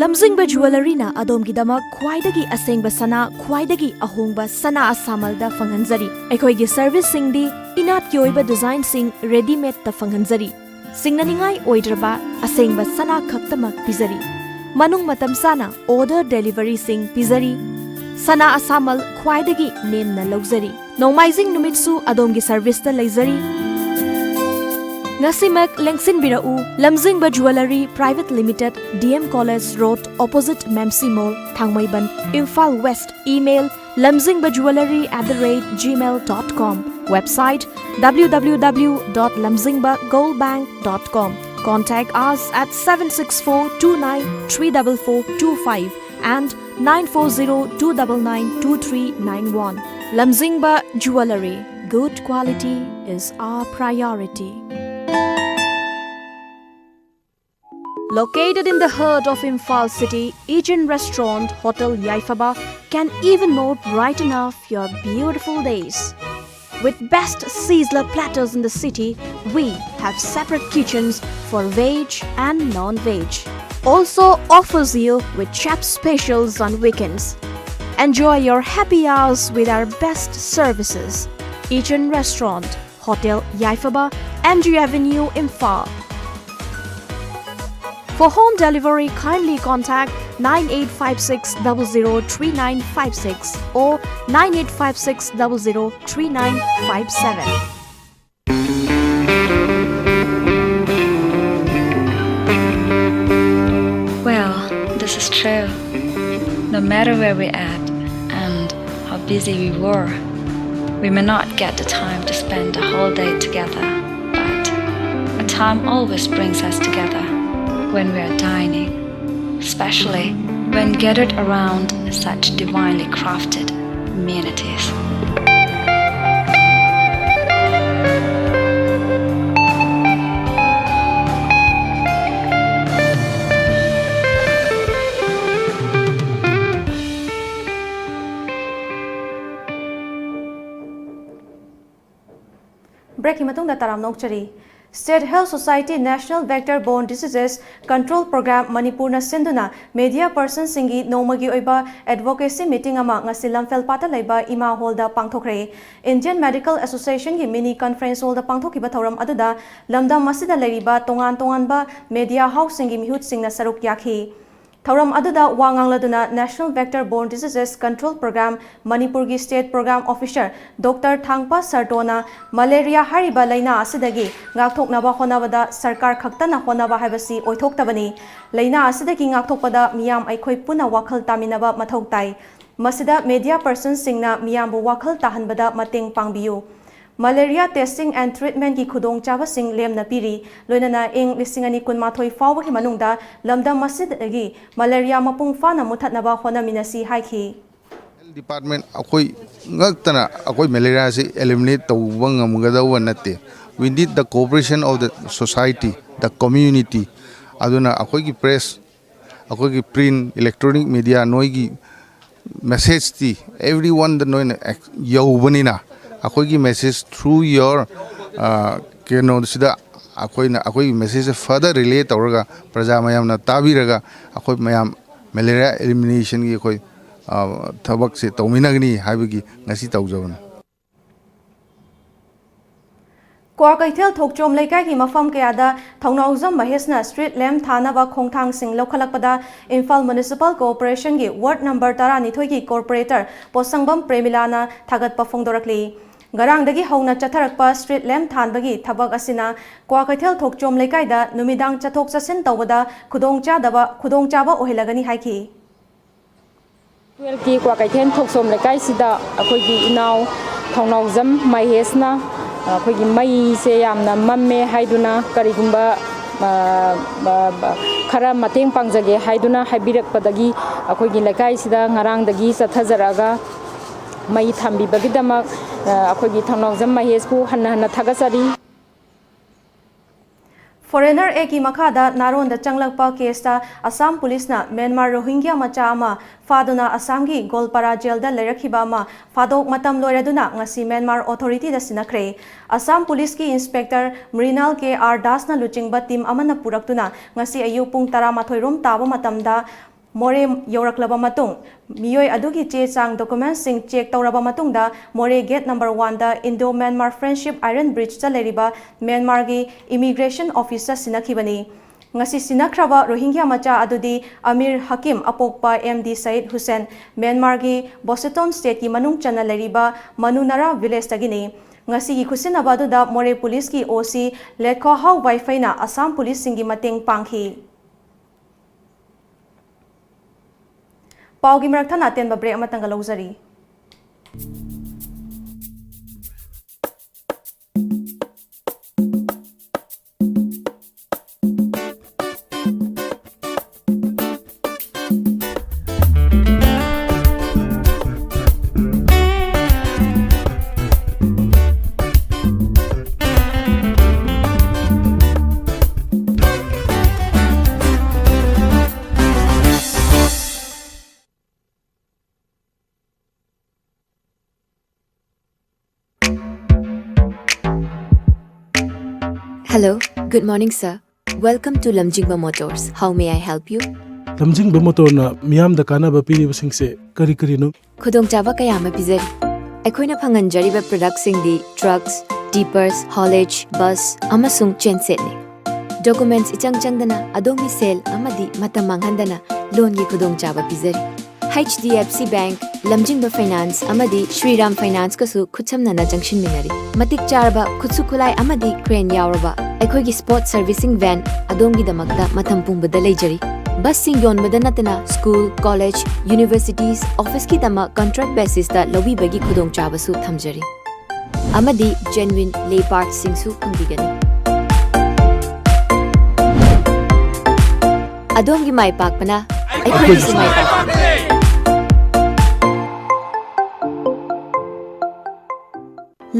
ꯂꯝꯖꯤꯡꯕ ꯖꯨꯋꯦꯂꯔꯤꯅ ꯑꯗꯣꯝꯒꯤꯗꯃꯛ ꯈ꯭ꯋꯥꯏꯗꯒꯤ ꯑꯁꯦꯡꯕ ꯁꯅꯥ, ꯈ꯭ꯋꯥꯏꯗꯒꯤ ꯑꯍꯣꯡꯕ ꯁꯅꯥ ꯑꯁꯥꯃꯜꯗ ꯐꯪꯍꯟꯖꯔꯤ꯫ ꯑꯩꯈꯣꯏꯒꯤ ꯁꯔꯚꯤꯁꯁꯤꯡꯗꯤ ꯏꯅꯥꯠꯀꯤ ꯑꯣꯏꯕ ꯗꯤꯖꯥꯏꯟꯁꯤꯡ ꯔꯦꯗꯤꯃꯦꯗꯇ ꯐꯪꯍꯟꯖꯔꯤ꯫ ꯁꯤꯡꯅꯅꯤꯡꯉꯥꯏ ꯑꯣꯏꯗ꯭ꯔꯕ ꯑꯁꯦꯡꯕ ꯁꯅꯥ ꯈꯛꯇꯃꯛ ꯄꯤꯖꯔꯤ꯫ ꯃꯅꯨꯡ ꯃꯇꯝ ꯆꯥꯅ ꯑꯣꯔꯗꯔ ꯗꯦꯂꯤꯚꯔꯤꯁꯤꯡ ꯄꯤꯖꯔꯤ꯫ ꯁꯅꯥ ꯑꯁꯥꯃꯜ ꯈ꯭ꯋꯥꯏꯗꯒꯤ ꯅꯦꯝꯅ ꯂꯧꯖꯔꯤ꯫ ꯅꯣꯡꯃꯥꯏꯖꯤꯡ ꯅꯨꯃꯤꯠꯁꯨ ꯑꯗꯣꯝꯒꯤ ꯁꯔꯚꯤꯁꯇ ꯂꯩꯖꯔꯤ꯫ ꯉꯁꯤꯃꯛ ꯂꯦꯡꯁꯤꯟꯕꯤꯔꯛꯎ, Lamzingba jewellery private limited, D M College Road, opposite Memsi Mall, Thangmeiband, Imphal West. Email: lamzingba jewellery at the rate gmail dot com. Website: W W W dot lamzingba gold bank dot com. Contact us at seven six four two nine three double four two five and nine four zero two double nine two three nine one. Lamzingba Jewellery. Good quality is our priority. Located in the heart of Imphal city, Ijin Restaurant Hotel Yaifaba can even more brighten up your beautiful days. With best Sizzler platters in the city, we have separate kitchens for veg and non-veg. Also offers you with chef specials on weekends. Enjoy your happy hours with our best services. Ijin Restaurant, Hotel Yaifaba, M G Avenue, Imphal. For home delivery, kindly contact nine eight five six double zero three nine five six or nine eight five six double zero three nine five seven. Well, this is true. No matter where we're at and how busy we were, we may not get the time to spend the whole day together, but a time always brings us together when we are dining, especially when gathered around such divinely crafted amenities. ꯕ꯭ꯔꯦꯛꯀꯤ ꯃꯇꯨꯡꯗ ꯇꯔꯥꯝꯅ ꯑꯣꯛꯆꯔꯤ꯫ State Health Society National Vector Borne Diseases Control Program ꯃꯅꯤꯄꯨꯔꯅ ꯁꯤꯟꯗꯨꯅ media ꯄꯔꯁꯟꯁꯤꯡꯒꯤ ꯅꯣꯡꯃꯒꯤ ꯑꯣꯏꯕ ꯑꯦꯗꯚꯣꯀꯦꯁꯤ meeting ꯑꯃ ꯉꯁꯤ ꯂꯝꯐꯦꯜ ꯄꯥꯠꯇ ꯂꯩꯕ ꯏꯃꯥ ꯍꯣꯜꯗ ꯄꯥꯡꯊꯣꯛꯈ꯭ꯔꯦ꯫ ꯏꯟꯗꯤꯌꯟ ꯃꯦꯗꯤꯀꯦꯜ ꯑꯦꯁꯣꯁꯤꯌꯦꯁꯟꯒꯤ ꯃꯤꯅꯤ ꯀꯟꯐꯔꯦꯟꯁ ꯍꯣꯜꯗ ꯄꯥꯡꯊꯣꯛꯈꯤꯕ ꯊꯧꯔꯝ ꯑꯗꯨꯗ ꯂꯝꯗꯝ ꯑꯁꯤꯗ ꯂꯩꯔꯤꯕ ꯇꯣꯉꯥꯟ ꯇꯣꯉꯥꯟꯕ ꯃꯦꯗꯤꯌꯥ ꯍꯥꯎꯁꯁꯤꯡꯒꯤ ꯃꯤꯍꯨꯠꯁꯤꯡꯅ ꯁꯔꯨꯛ ꯌꯥꯈꯤ꯫ ꯊꯧꯔꯝ ꯑꯗꯨꯗ ꯋꯥ ꯉꯥꯡꯂꯗꯨꯅ National Vector Borne Diseases Control Program ꯃꯅꯤꯄꯨꯔꯒꯤ ꯁ꯭ꯇꯦꯠ ꯄ꯭ꯔꯣꯒ꯭ꯔꯥꯝ ꯑꯣꯐꯤꯁꯔ ꯗꯣꯛꯇꯔ ꯊꯥꯡꯄ ꯁꯔꯇꯣꯅ ꯃꯂꯦꯔꯤꯌꯥ ꯍꯥꯏꯔꯤꯕ ꯂꯥꯏꯅꯥ ꯑꯁꯤꯗꯒꯤ ꯉꯥꯛꯊꯣꯛꯅꯕ ꯍꯣꯠꯅꯕꯗ ꯁꯔꯀꯥꯔ ꯈꯛꯇꯅ ꯍꯣꯠꯅꯕ ꯍꯥꯏꯕꯁꯤ ꯑꯣꯏꯊꯣꯛꯇꯕꯅꯤ꯫ ꯂꯥꯏꯅꯥ ꯑꯁꯤꯗꯒꯤ ꯉꯥꯛꯊꯣꯛꯄꯗ ꯃꯤꯌꯥꯝ ꯑꯩꯈꯣꯏ ꯄꯨꯟꯅ ꯋꯥꯈꯜ ꯇꯥꯃꯤꯟꯅꯕ ꯃꯊꯧ ꯇꯥꯏ꯫ ꯃꯁꯤꯗ ꯃꯦꯗꯤꯌꯥ ꯄꯔꯁꯟꯁꯤꯡꯅ ꯃꯤꯌꯥꯝꯕꯨ ꯋꯥꯈꯜ ꯇꯥꯍꯟꯕꯗ ꯃꯇꯦꯡ ꯄꯥꯡꯕꯤꯌꯨ꯫ Malaria testing and treatmentꯀꯤ ꯈꯨꯗꯣꯡꯆꯥꯕꯁꯤꯡ ꯂꯦꯝꯅ ꯄꯤꯔꯤ꯫ ꯂꯣꯏꯅꯅ ꯏꯪ ꯂꯤꯁꯤꯡ ꯑꯅꯤ ꯀꯨꯟꯃꯥꯊꯣꯏ ꯐꯥꯎꯕꯒꯤ ꯃꯅꯨꯡꯗ ꯂꯝꯗꯝ ꯑꯁꯤꯗꯒꯤ ꯃꯂꯦꯔꯤꯌꯥ ꯃꯄꯨꯡ ꯐꯥꯅ ꯃꯨꯠꯊꯠꯅꯕ ꯍꯣꯠꯅꯃꯤꯟꯅꯁꯤ ꯍꯥꯏꯈꯤ꯫ Health Department ꯑꯩꯈꯣꯏ ꯉꯛꯇꯅ ꯑꯩꯈꯣꯏ ꯃꯦꯂꯦꯔꯤꯌꯥꯁꯤ eliminate ꯇꯧꯕ ꯉꯝꯒꯗꯧꯕ ꯅꯠꯇꯦ꯫ We need the cooperation of the society, the community. ꯑꯗꯨꯅ ꯑꯩꯈꯣꯏꯒꯤ ꯄ꯭ꯔꯦꯁ, ꯑꯩꯈꯣꯏꯒꯤ ꯄ꯭ꯔꯤꯟ, ꯏꯂꯦꯛꯇ꯭ꯔꯣꯅꯤꯛ ꯃꯦꯗꯤꯌꯥ, ꯅꯣꯏꯒꯤ ꯃꯦꯁꯦꯖꯇꯤ ꯑꯦꯕ꯭ꯔꯤ ꯋꯥꯟꯗ ꯅꯣꯏꯅ ꯌꯧꯕꯅꯤꯅ, ꯑꯩꯈꯣꯏꯒꯤ message through your ꯀꯩꯅꯣꯁꯤꯗ ꯑꯩꯈꯣꯏꯅ ꯑꯩꯈꯣꯏꯒꯤ ꯃꯦꯁꯦꯖꯁꯦ further relay ꯇꯧꯔꯒ ꯄ꯭ꯔꯖꯥ ꯃꯌꯥꯝꯅ ꯇꯥꯕꯤꯔꯒ ꯑꯩꯈꯣꯏ ꯃꯌꯥꯝ ꯃꯦꯂꯦꯔꯤꯌꯥ eliminationꯒꯤ ꯑꯩꯈꯣꯏ ꯊꯕꯛꯁꯦ ꯇꯧꯃꯤꯟꯅꯒꯅꯤ ꯍꯥꯏꯕꯒꯤ ꯉꯁꯤ ꯇꯧꯖꯕꯅꯤ꯫ ꯀ꯭ꯋꯥꯀꯩꯊꯦꯜ ꯊꯣꯛꯆꯣꯝ ꯂꯩꯀꯥꯏꯒꯤ ꯃꯐꯝ ꯀꯌꯥꯗ ꯊꯧꯅꯥꯎꯖꯝ ꯃꯍꯦꯁꯅ ꯁ꯭ꯇ꯭ꯔꯤꯠ ꯂꯦꯝꯞ ꯊꯥꯅꯕ ꯈꯣꯡꯊꯥꯡꯁꯤꯡ ꯂꯧꯈꯠꯂꯛꯄꯗ ꯏꯝꯐꯥꯜ ꯃ꯭ꯌꯨꯅꯤꯁꯤꯄꯥꯜ ꯀꯣꯔꯄꯣꯔꯦꯁꯟꯒꯤ ꯋꯥꯔꯗ ꯅꯝꯕꯔ ꯇꯔꯥꯅꯤꯊꯣꯏꯒꯤ ꯀꯣꯔꯄꯣꯔꯦꯇꯔ ꯄꯣꯠꯁꯪꯕꯝ ꯄ꯭ꯔꯦꯃꯤꯂꯥꯅ ꯊꯥꯒꯠꯄ ꯐꯣꯡꯗꯣꯔꯛꯂꯤ꯫ ꯉꯔꯥꯡꯗꯒꯤ ꯍꯧꯅ ꯆꯠꯊꯔꯛꯄ ꯁ꯭ꯇ꯭ꯔꯤꯠ ꯂꯦꯝꯞ ꯊꯥꯟꯕꯒꯤ ꯊꯕꯛ ꯑꯁꯤꯅ ꯀ꯭ꯋꯥꯀꯩꯊꯦꯜ ꯊꯣꯛꯆꯣꯝ ꯂꯩꯀꯥꯏꯗ ꯅꯨꯃꯤꯗꯥꯡ ꯆꯠꯊꯣꯛ ꯆꯠꯁꯤꯟ ꯇꯧꯕꯗ ꯈꯨꯗꯣꯡꯆꯥꯗꯕ ꯈꯨꯗꯣꯡꯆꯥꯕ ꯑꯣꯏꯍꯜꯂꯒꯅꯤ ꯍꯥꯏꯈꯤ꯫ ꯀ꯭ꯋꯥꯀꯩꯊꯦꯜ ꯊꯣꯛꯆꯣꯝ ꯂꯩꯀꯥꯏꯁꯤꯗ ꯑꯩꯈꯣꯏꯒꯤ ꯏꯅꯥꯎ ꯊꯧꯅꯥꯎꯖꯝ ꯃꯍꯦꯁꯅ ꯑꯩꯈꯣꯏꯒꯤ ꯃꯩꯁꯦ ꯌꯥꯝꯅ ꯃꯝꯃꯦ ꯍꯥꯏꯗꯨꯅ ꯀꯔꯤꯒꯨꯝꯕ ꯈꯔ ꯃꯇꯦꯡ ꯄꯥꯡꯖꯒꯦ ꯍꯥꯏꯗꯨꯅ ꯍꯥꯏꯕꯤꯔꯛꯄꯗꯒꯤ ꯑꯩꯈꯣꯏꯒꯤ ꯂꯩꯀꯥꯏꯁꯤꯗ ꯉꯔꯥꯡꯗꯒꯤ ꯆꯠꯊꯖꯔꯛꯑꯒ ꯃꯩ ꯊꯥꯟꯕꯤꯕꯒꯤꯗꯃꯛ ꯑꯩꯈꯣꯏꯒꯤ ꯊꯧꯅꯥꯎꯖꯝ ꯃꯍꯦꯁꯄꯨ ꯍꯟꯅ ꯍꯟꯅ ꯊꯥꯒꯠꯆꯔꯤ꯫ Foreigner Actꯀꯤ ꯃꯈꯥꯗ ꯅꯥꯔꯣꯟꯗ ꯆꯪꯂꯛꯄ ꯀꯦꯁꯇ ꯑꯁꯥꯝ ꯄꯨꯂꯤꯁꯅ ꯃ꯭ꯌꯥꯟꯃꯥꯔ ꯔꯣꯍꯤꯡꯒ꯭ꯌꯥ ꯃꯆꯥ ꯑꯃ ꯐꯥꯗꯨꯅ ꯑꯁꯥꯝꯒꯤ ꯒꯣꯜꯄꯥꯔꯥ ꯖꯦꯜꯗ ꯂꯩꯔꯛꯈꯤꯕ ꯑꯃ ꯐꯥꯗꯣꯛ ꯃꯇꯝ ꯂꯣꯏꯔꯗꯨꯅ ꯉꯁꯤ ꯃ꯭ꯌꯥꯟꯃꯥꯔ ꯑꯣꯊꯣꯔꯤꯇꯤꯗ ꯁꯤꯟꯅꯈ꯭ꯔꯦ꯫ ꯑꯁꯥꯝ ꯄꯨꯂꯤꯁꯀꯤ ꯏꯟꯁꯄꯦꯛꯇꯔ ꯃ꯭ꯔꯤꯅꯥꯜ ꯀꯦ ꯑꯥꯔ ꯗꯥꯁꯅ ꯂꯨꯆꯤꯡꯕ ꯇꯤꯝ ꯑꯃꯅ ꯄꯨꯔꯛꯇꯨꯅ ꯉꯁꯤ ꯑꯌꯨꯛ ꯄꯨꯡ ꯇꯔꯥꯃꯥꯊꯣꯏ ꯔꯣꯝ ꯇꯥꯕ ꯃꯇꯝꯗ ꯃꯣꯔꯦ ꯌꯧꯔꯛꯂꯕ ꯃꯇꯨꯡ, ꯃꯤꯑꯣꯏ ꯑꯗꯨꯒꯤ ꯆꯦ ꯆꯥꯡ, ꯗꯣꯀꯨꯃꯦꯟꯁꯁꯤꯡ ꯆꯦꯛ ꯇꯧꯔꯕ ꯃꯇꯨꯡꯗ, ꯃꯣꯔꯦ ꯒꯦꯠ ꯅꯝꯕꯔ ꯋꯥꯟꯗ ꯏꯟꯗꯣ ꯃ꯭ꯌꯥꯟꯃꯥꯔ ꯐ꯭ꯔꯦꯟꯗꯁꯤꯞ ꯑꯥꯏꯔꯟ ꯕ꯭ꯔꯤꯖꯇ ꯂꯩꯔꯤꯕ ꯃ꯭ꯌꯥꯟꯃꯥꯔꯒꯤ ꯏꯃꯤꯒ꯭ꯔꯦꯁꯟ ꯑꯣꯐꯤꯁꯇ ꯁꯤꯟꯅꯈꯤꯕꯅꯤ꯫ ꯉꯁꯤ ꯁꯤꯟꯅꯈ꯭ꯔꯕ ꯔꯣꯍꯤꯡꯒ꯭ꯌꯥ ꯃꯆꯥ ꯑꯗꯨꯗꯤ ꯑꯃꯤꯔ ꯍꯀꯤꯝ, ꯑꯄꯣꯛꯄ ꯑꯦꯝ ꯗꯤ ꯁꯌꯤꯗ ꯍꯨꯁꯦꯟ, ꯃ꯭ꯌꯥꯟꯃꯥꯔꯒꯤ ꯕꯣꯁꯦꯇꯣꯟ ꯁ꯭ꯇꯦꯠꯀꯤ ꯃꯅꯨꯡ ꯆꯟꯅ ꯂꯩꯔꯤꯕ ꯃꯅꯨꯅꯔꯥ ꯚꯤꯂꯦꯖꯇꯒꯤꯅꯤ꯫ ꯉꯁꯤꯒꯤ ꯈꯨꯠꯁꯤꯟꯅꯕ ꯑꯗꯨꯗ ꯃꯣꯔꯦ ꯄꯨꯂꯤꯁꯀꯤ ꯑꯣ ꯁꯤ ꯂꯦꯠꯈꯣꯍꯥꯎ ꯋꯥꯏꯐꯩꯅ ꯑꯁꯥꯝ ꯄꯨꯂꯤꯁꯁꯤꯡꯒꯤ ꯃꯇꯦꯡ ꯄꯥꯡꯈꯤ꯫ ꯄꯥꯎꯒꯤ ꯃꯔꯛ ꯊꯠꯅ ꯑꯇꯦꯟꯕ break ꯑꯃꯇꯪꯒ ꯂꯧꯖꯔꯤ꯫ Hello, good morning, sir. Welcome to Lamjingba Motors. How may I help you? ꯂꯝꯖꯤꯡꯕ ꯃꯣꯇꯣꯔꯅ ꯃꯤꯌꯥꯝꯗ ꯀꯥꯟꯅꯕ ꯄꯤꯔꯤꯕꯁꯤꯡꯁꯦ ꯀꯔꯤ ꯀꯔꯤꯅꯣ? ꯈꯨꯗꯣꯡꯆꯥꯕ ꯀꯌꯥ ꯑꯃ ꯄꯤꯖꯔꯤ꯫ ꯑꯩꯈꯣꯏꯅ ꯐꯪꯍꯟꯖꯔꯤꯕ ꯄ꯭ꯔꯗꯛꯁꯤꯡꯗꯤ ꯇ꯭ꯔꯛꯁ, ꯇꯤꯄꯔꯁ, ꯍꯣꯂꯦꯖ, ꯕꯁ ꯑꯃꯁꯨꯡ ꯆꯦꯟꯁꯦꯠꯅꯤ꯫ ꯗꯣꯀꯨꯃꯦꯟꯠꯁ ꯏꯆꯪ ꯆꯪꯗꯅ ꯑꯗꯣꯝꯒꯤ ꯁꯦꯜ ꯑꯃꯗꯤ ꯃꯇꯝ ꯃꯥꯡꯍꯟꯗꯅ ꯂꯣꯟꯒꯤ ꯈꯨꯗꯣꯡꯆꯥꯕ ꯄꯤꯖꯔꯤ꯫ H D F C bank, Lamzingba finance ꯑꯃꯗꯤ ꯁ꯭ꯔꯤꯔꯥꯝ ꯐꯥꯏꯅꯥꯟꯁꯀꯁꯨ ꯈꯨꯠꯁꯝꯅꯅ ꯆꯪꯁꯤꯟꯃꯤꯟꯅꯔꯤ꯫ ꯃꯇꯤꯛ ꯆꯥꯔꯕ ꯈꯨꯠꯁꯨ ꯈꯨꯠꯂꯥꯏ ꯑꯃꯗꯤ ꯀ꯭ꯔꯦꯟ ꯌꯥꯎꯔꯕ ꯑꯩꯈꯣꯏꯒꯤ ꯁ꯭ꯄꯣꯔꯠ ꯁꯔꯚꯤꯁꯤꯡ ꯚꯦꯟ ꯑꯗꯣꯝꯒꯤꯗꯃꯛꯇ ꯃꯇꯝ ꯄꯨꯝꯕꯗ ꯂꯩꯖꯔꯤ꯫ ꯕꯁꯁꯤꯡ ꯌꯣꯟꯕꯗ ꯅꯠꯇꯅ ꯁ꯭ꯀꯨꯜ, ꯀꯣꯂꯦꯖ, ꯌꯨꯅꯤꯚꯔꯁꯤꯇꯤꯁ, ꯑꯣꯐꯤꯁꯀꯤꯗꯃꯛ ꯀꯟꯇ꯭ꯔꯦꯛ ꯕꯦꯁꯤꯁꯇ ꯂꯧꯕꯤꯕꯒꯤ ꯈꯨꯗꯣꯡꯆꯥꯕꯁꯨ ꯊꯝꯖꯔꯤ꯫ ꯑꯃꯗꯤ ꯖꯦꯟꯋꯤꯟ ꯂꯦ ꯄꯥꯔꯠꯁꯤꯡꯁꯨ ꯐꯪꯕꯤꯒꯅꯤ꯫ ꯑꯗꯣꯝꯒꯤ ꯃꯥꯏ ꯄꯥꯛꯄꯅ ꯑꯩꯈꯣꯏꯒꯤꯁꯨ ꯃꯥꯏ ꯄꯥꯛꯄ꯫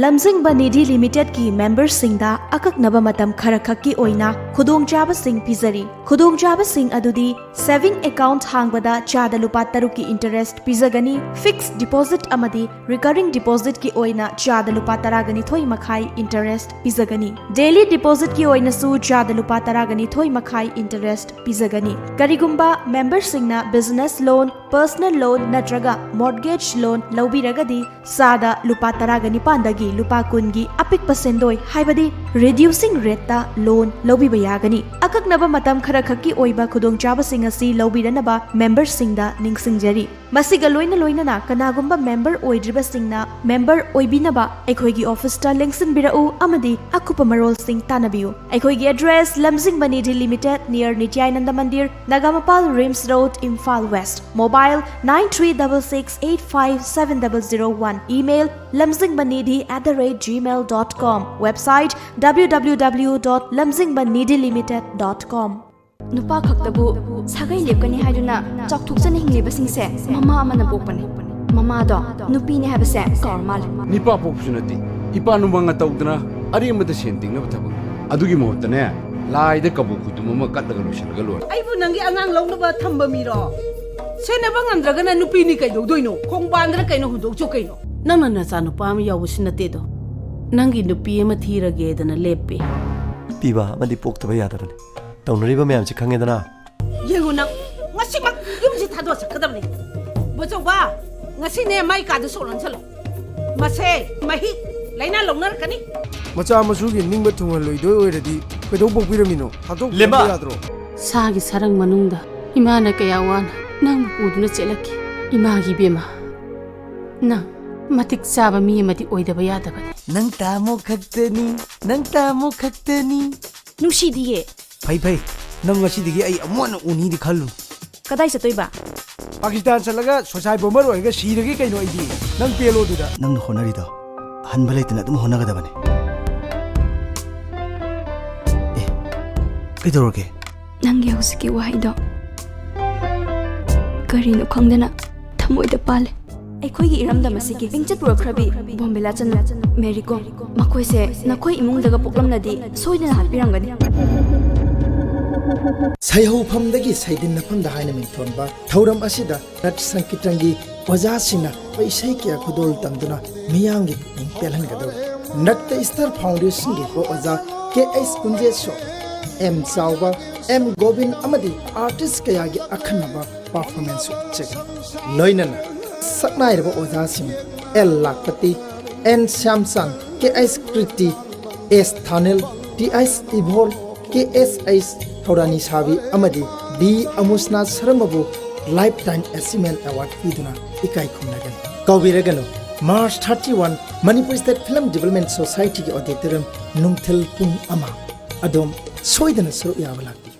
ꯂꯝꯖꯤꯡꯕ ꯅꯤꯙꯤ ꯂꯤꯃꯤꯇꯦꯗꯀꯤ ꯃꯦꯝꯕꯔꯁꯤꯡꯗ ꯑꯀꯛꯅꯕ ꯃꯇꯝ ꯈꯔꯈꯛꯀꯤ ꯑꯣꯏꯅ ꯈꯨꯗꯣꯡꯆꯥꯕꯁꯤꯡ ꯄꯤꯖꯔꯤ꯫ ꯈꯨꯗꯣꯡꯆꯥꯕꯁꯤꯡ ꯑꯗꯨꯗꯤ saving account ꯍꯥꯡꯕꯗ ꯆꯥꯗ ꯂꯨꯄꯥ ꯇꯔꯨꯛꯀꯤ interest ꯄꯤꯖꯒꯅꯤ, fixed deposit ꯑꯃꯗꯤ recurring depositꯀꯤ ꯑꯣꯏꯅ ꯆꯥꯗ ꯂꯨꯄꯥ ꯇꯔꯥꯒ ꯅꯤꯊꯣꯏ ꯃꯈꯥꯏ interest ꯄꯤꯖꯒꯅꯤ꯫ Daily depositꯀꯤ ꯑꯣꯏꯅꯁꯨ ꯆꯥꯗ ꯂꯨꯄꯥ ꯇꯔꯥꯒ ꯅꯤꯊꯣꯏ ꯃꯈꯥꯏ interest ꯄꯤꯖꯒꯅꯤ꯫ ꯀꯔꯤꯒꯨꯝꯕ ꯃꯦꯝꯕꯔꯁꯤꯡꯅ business loan, personal loan ꯅꯠꯇ꯭ꯔꯒ mortgage loan ꯂꯧꯕꯤꯔꯒꯗꯤ ꯆꯥꯗ ꯂꯨꯄꯥ ꯇꯔꯥꯒ ꯅꯤꯄꯥꯟꯗꯒꯤ ꯂꯨꯄꯥ ꯀꯨꯟꯒꯤ ꯑꯄꯤꯛꯄ ꯁꯦꯟꯗꯣꯏ, ꯍꯥꯏꯕꯗꯤ reducing rateꯇ loan ꯂꯧꯕꯤꯕ ꯌꯥꯒꯅꯤ꯫ ꯑꯀꯛꯅꯕ ꯃꯇꯝ ꯈꯔꯈꯛꯀꯤ ꯑꯣꯏꯕ ꯈꯨꯗꯣꯡꯆꯥꯕꯁꯤꯡ ꯑꯁꯤ ꯂꯧꯕꯤꯅꯅꯕ ꯃꯦꯝꯕꯔꯁꯤꯡꯗ ꯅꯤꯡꯁꯤꯡꯖꯔꯤ꯫ ꯃꯁꯤꯒ ꯂꯣꯏꯅ ꯂꯣꯏꯅꯅ ꯀꯅꯥꯒꯨꯝꯕ ꯃꯦꯝꯕꯔ ꯑꯣꯏꯗ꯭ꯔꯤꯕꯁꯤꯡꯅ ꯃꯦꯝꯕꯔ ꯑꯣꯏꯕꯤꯅꯕ ꯑꯩꯈꯣꯏꯒꯤ ꯑꯣꯐꯤꯁꯇ ꯂꯦꯡꯁꯤꯟꯕꯤꯔꯛꯎ ꯑꯃꯗꯤ ꯑꯀꯨꯞꯄ ꯃꯔꯣꯜꯁꯤꯡ ꯇꯥꯟꯅꯕꯤꯌꯨ꯫ ꯑꯩꯈꯣꯏꯒꯤ address, Lamzingba Nidhi limited, near Nityananda Mandir, Nagamapal RIMS road, Imphal West. Mobile nine three double six eight five seven double zero one. Email, lamzingbanidhi at the rate gmail dot com. Website, W W W dot lamzingbanidhilimited dot com. ꯅꯨꯄꯥ ꯈꯛꯇꯕꯨ ꯁꯥꯒꯩ ꯂꯦꯞꯀꯅꯤ ꯍꯥꯏꯗꯨꯅ ꯆꯥꯎꯊꯣꯛꯆꯅ ꯍꯤꯡꯂꯤꯕꯁꯤꯡꯁꯦ ꯃꯃꯥ ꯑꯃꯅ ꯄꯣꯛꯄꯅꯤ꯫ ꯃꯃꯥꯗꯣ ꯅꯨꯄꯤꯅꯦ ꯍꯥꯏꯕꯁꯦ ꯀꯥꯎꯔ ꯃꯥꯜꯂꯦ꯫ ꯅꯤꯄꯥ ꯄꯣꯛꯄꯁꯨ ꯅꯠꯇꯦ, ꯏꯄꯥ ꯅꯨꯃꯪꯅ ꯇꯧꯗꯅ ꯑꯔꯦꯝꯕꯗ ꯁꯦꯟ ꯇꯤꯡꯅꯕ ꯊꯕꯛ꯫ ꯑꯗꯨꯒꯤ ꯃꯍꯨꯠꯇꯅꯦ, ꯂꯥꯏꯗ ꯀꯕꯣꯛ ꯈꯨꯗꯨꯝ ꯑꯃ ꯀꯠꯂꯒ ꯂꯣꯏꯁꯤꯜꯂꯒ ꯂꯣꯏꯔꯦ꯫ ꯑꯩꯕꯨ ꯅꯪꯒꯤ ꯑꯉꯥꯡ ꯂꯧꯅꯕ ꯊꯝꯕ ꯃꯤꯔꯣ? ꯁꯦꯟꯅꯕ ꯉꯝꯗ꯭ꯔꯒꯅ ꯅꯨꯄꯤꯅꯤ ꯀꯩꯗꯧꯗꯣꯏꯅꯣ? ꯈꯣꯡꯕꯥꯟꯗꯅ ꯀꯩꯅꯣ ꯍꯨꯟꯗꯣꯛꯆꯣ ꯀꯩꯅꯣ? ꯅꯪꯅ ꯅꯆꯥ ꯅꯨꯄꯥ ꯑꯃ ꯌꯥꯎꯕꯁꯨ ꯅꯠꯇꯦꯗꯣ꯫ ꯅꯪꯒꯤ ꯅꯨꯄꯤ ꯑꯃ ꯊꯤꯔꯒꯦꯗꯅ ꯂꯦꯞꯄꯤ꯫ ꯄꯤꯕ ꯑꯃꯗꯤ ꯄꯣꯛꯇꯕ ꯌꯥꯗꯕꯅꯤ꯫ ꯇꯧꯅꯔꯤꯕ ꯃꯌꯥꯝꯁꯤ ꯈꯪꯉꯦꯗꯅ꯫ ꯌꯦꯡꯉꯨ ꯅꯪ, ꯉꯁꯤꯃꯛ ꯌꯨꯝꯁꯤ ꯊꯥꯗꯣꯛꯑ ꯆꯠꯀꯗꯕꯅꯤ꯫ ꯕꯣꯆꯧꯕ, ꯉꯁꯤꯅꯦ ꯃꯥꯏ ꯀꯥꯗ ꯁꯣꯛ ꯂꯣꯟꯁꯜꯂꯣ꯫ ꯃꯁꯦ ꯃꯍꯤꯛ ꯂꯥꯏꯅꯥ ꯂꯧꯅꯔꯛꯀꯅꯤ꯫ ꯃꯆꯥ ꯃꯁꯨꯒꯤ ꯅꯤꯡꯕ ꯊꯨꯡꯍꯜꯂꯣꯏꯗꯣꯏ ꯑꯣꯏꯔꯗꯤ ꯀꯩꯗꯧ ꯄꯣꯛꯄꯤꯔꯝꯃꯤꯅꯣ? ꯊꯥꯗꯣꯛꯄꯤꯔꯝꯕ ꯂꯦꯝꯕ! ꯌꯥꯗ꯭ꯔꯣ? ꯁꯥꯒꯤ ꯁꯔꯪ ꯃꯅꯨꯡꯗ ꯏꯃꯥꯅ ꯀꯌꯥ ꯋꯥꯅ ꯅꯪꯕꯨ ꯄꯨꯗꯨꯅ ꯆꯦꯜꯂꯛꯈꯤ꯫ ꯏꯃꯥꯒꯤ ꯏꯕꯦꯝꯃ, ꯅꯪ ꯃꯇꯤꯛ ꯆꯥꯕ ꯃꯤ ꯑꯃꯗꯤ ꯑꯣꯏꯗꯕ ꯌꯥꯗꯕꯅꯤ꯫ ꯅꯪ ꯇꯥꯃꯣ ꯈꯛꯇꯅꯤ, ꯅꯪ ꯇꯥꯃꯣ ꯈꯛꯇꯅꯤ꯫ ꯅꯨꯡꯁꯤꯗꯤꯌꯦ꯫ ꯐꯩ ꯐꯩ, ꯅꯪ ꯉꯁꯤꯗꯒꯤ ꯑꯩ ꯑꯃꯨꯛ ꯍꯟꯅ ꯎꯅꯤꯗꯤ ꯈꯜꯂꯨ꯫ ꯀꯗꯥꯏ ꯆꯠꯇꯣꯏꯕ? ꯄꯥꯀꯤꯁꯇꯥꯟ ꯆꯠꯂꯒ suicide bomber ꯑꯣꯏꯔꯒ ꯁꯤꯔꯒꯦ ꯀꯩꯅꯣ ꯑꯩꯗꯤ꯫ ꯅꯪ ꯄꯦꯜꯂꯣ ꯑꯗꯨꯗ꯫ ꯅꯪꯅ ꯍꯣꯠꯅꯔꯤꯗꯣ ꯍꯟꯕ ꯂꯩꯇꯅ ꯑꯗꯨꯝ ꯍꯣꯠꯅꯒꯗꯕꯅꯤ꯫ ꯑꯦ, ꯀꯩꯗꯧꯔꯒꯦ? ꯅꯪꯒꯤ ꯍꯧꯖꯤꯛꯀꯤ ꯋꯥꯍꯩꯗꯣ ꯀꯔꯤꯅꯣ ꯈꯪꯗꯅ ꯊꯃꯣꯏꯗ ꯄꯥꯜꯂꯦ꯫ ꯑꯩꯈꯣꯏꯒꯤ ꯏꯔꯝꯗꯝ ꯑꯁꯤꯒꯤ ꯃꯤꯡꯆꯠ ꯄꯨꯔꯛꯈ꯭ꯔꯕꯤ ꯕꯣꯝꯕꯤꯂꯥ ꯆꯅꯨ, ꯃꯦꯔꯤ ꯀꯣꯝ, ꯃꯈꯣꯏꯁꯦ ꯅꯈꯣꯏ ꯏꯃꯨꯡꯗꯒ ꯄꯣꯛꯂꯝꯂꯗꯤ ꯁꯣꯏꯗꯅ ꯍꯥꯠꯄꯤꯔꯝꯒꯅꯤ꯫ ꯁꯩꯍꯧꯐꯝꯗꯒꯤ ꯁꯩꯗꯤꯟꯅꯐꯝꯗ ꯍꯥꯏꯅ ꯃꯤꯡꯊꯣꯟꯕ ꯊꯧꯔꯝ ꯑꯁꯤꯗ ꯅꯠ ꯁꯪꯀꯤꯔꯇꯟꯒꯤ ꯑꯣꯖꯥꯁꯤꯡꯅ ꯏꯁꯩ ꯀꯌꯥ ꯈꯨꯗꯣꯜ ꯇꯝꯗꯨꯅ ꯃꯤꯌꯥꯝꯒꯤ ꯄꯨꯛꯅꯤꯡ ꯄꯦꯜꯍꯟꯒꯗꯧꯔꯤ꯫ ꯅꯠꯇ ꯏꯁꯇꯥꯔ ꯐꯥꯎꯟꯗꯦꯁꯟꯒꯤ ꯀꯣ ꯑꯣꯖꯥ K H Kunjesor, M Chaoba, M Gobin ꯑꯃꯗꯤ ꯑꯥꯔꯇꯤꯁ ꯀꯌꯥꯒꯤ ꯑꯈꯟꯅꯕ ꯄꯔꯐꯣꯔꯃꯦꯟꯁ ꯎꯠꯆꯒꯅꯤ꯫ ꯂꯣꯏꯅꯅ ꯁꯛꯅꯥꯏꯔꯕ ꯑꯣꯖꯥꯁꯤꯡ L Lakpati, N Shyamchand, K H Kriti, S Thanil, T H Ibol, K S H Thourani Sabi ꯑꯃꯗꯤ ꯕꯤ ꯑꯃꯨꯁꯅꯥ ꯁꯔꯃꯕꯨ ꯂꯥꯏꯐ ꯇꯥꯏꯝ ꯑꯦꯆꯤꯚꯃꯦꯟ ꯑꯦꯋꯥꯔꯗ ꯄꯤꯗꯨꯅ ꯏꯀꯥꯏ ꯈꯨꯝꯅꯒꯅꯤ꯫ ꯀꯥꯎꯕꯤꯔꯒꯅꯨ, March thirty one, Manipur state film development ꯁꯣꯁꯥꯏꯇꯤꯒꯤ ꯑꯣꯗꯤꯇꯣꯔꯤꯌꯝ, ꯅꯨꯡꯊꯤꯜ ꯄꯨꯡ ꯑꯃ꯫ ꯑꯗꯣꯝ ꯁꯣꯏꯗꯅ ꯁꯔꯨꯛ ꯌꯥꯕ ꯂꯥꯛꯄꯤꯌꯨ꯫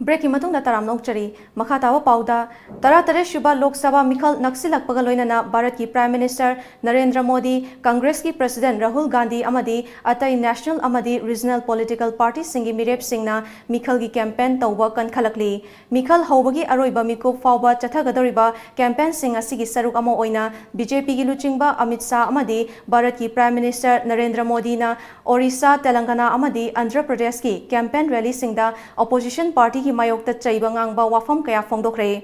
ꯕ꯭ꯔꯦꯛꯀꯤ ꯃꯇꯨꯡꯗ ꯇꯔꯥꯝꯅ ꯑꯣꯛꯆꯔꯤ꯫ ꯃꯈꯥ ꯇꯥꯕ ꯄꯥꯎꯗ, ꯇꯔꯥꯇꯔꯦꯠ ꯁꯨꯕ ꯂꯣꯛ ꯁꯚꯥ ꯃꯤꯈꯜ ꯅꯛꯁꯤꯜꯂꯛꯄꯒ ꯂꯣꯏꯅꯅ ꯚꯥꯔꯠꯀꯤ ꯄ꯭ꯔꯥꯏꯝ ꯃꯤꯅꯤꯁꯇꯔ ꯅꯔꯦꯟꯗ꯭ꯔ ꯃꯣꯗꯤ, ꯀꯪꯒ꯭ꯔꯦꯁꯀꯤ ꯄ꯭ꯔꯁꯤꯗꯦꯟꯠ ꯔꯥꯍꯨꯜ ꯒꯥꯟꯙꯤ ꯑꯃꯗꯤ ꯑꯇꯩ ꯅꯦꯁꯅꯦꯜ ꯑꯃꯗꯤ ꯔꯤꯖꯅꯦꯜ ꯄꯣꯂꯤꯇꯤꯀꯦꯜ ꯄꯥꯔꯇꯤꯁꯤꯡꯒꯤ ꯃꯤꯔꯦꯞꯁꯤꯡꯅ ꯃꯤꯈꯜꯒꯤ ꯀꯦꯝꯄꯦꯟ ꯇꯧꯕ ꯀꯟꯈꯠꯂꯛꯂꯤ꯫ ꯃꯤꯈꯜ ꯍꯧꯕꯒꯤ ꯑꯔꯣꯏꯕ ꯃꯤꯀꯨꯞ ꯐꯥꯎꯕ ꯆꯠꯊꯒꯗꯧꯔꯤꯕ ꯀꯦꯝꯄꯦꯟꯁꯤꯡ ꯑꯁꯤꯒꯤ ꯁꯔꯨꯛ ꯑꯃ ꯑꯣꯏꯅ ꯕꯤ ꯖꯦ ꯄꯤꯒꯤ ꯂꯨꯆꯤꯡꯕ ꯑꯃꯤꯠ ꯁꯥꯍ ꯑꯃꯗꯤ ꯚꯥꯔꯠꯀꯤ ꯄ꯭ꯔꯥꯏꯝ ꯃꯤꯅꯤꯁꯇꯔ ꯅꯔꯦꯟꯗ꯭ꯔ ꯃꯣꯗꯤꯅ ꯑꯣꯔꯤꯁꯥ, ꯇꯦꯂꯪꯒꯅꯥ ꯑꯃꯗꯤ ꯑꯟꯙ꯭ꯔ ꯄ꯭ꯔꯗꯦꯁꯀꯤ ꯀꯦꯝꯄꯦꯟ ꯔꯦꯂꯤꯁꯤꯡꯗ ꯑꯣꯄꯣꯖꯤꯁꯟ ꯄꯥꯔꯇꯤꯒꯤ ꯃꯥꯌꯣꯛꯇ ꯆꯩꯕ ꯉꯥꯡꯕ ꯋꯥꯐꯝ ꯀꯌꯥ ꯐꯣꯡꯗꯣꯛꯈ꯭ꯔꯦ꯫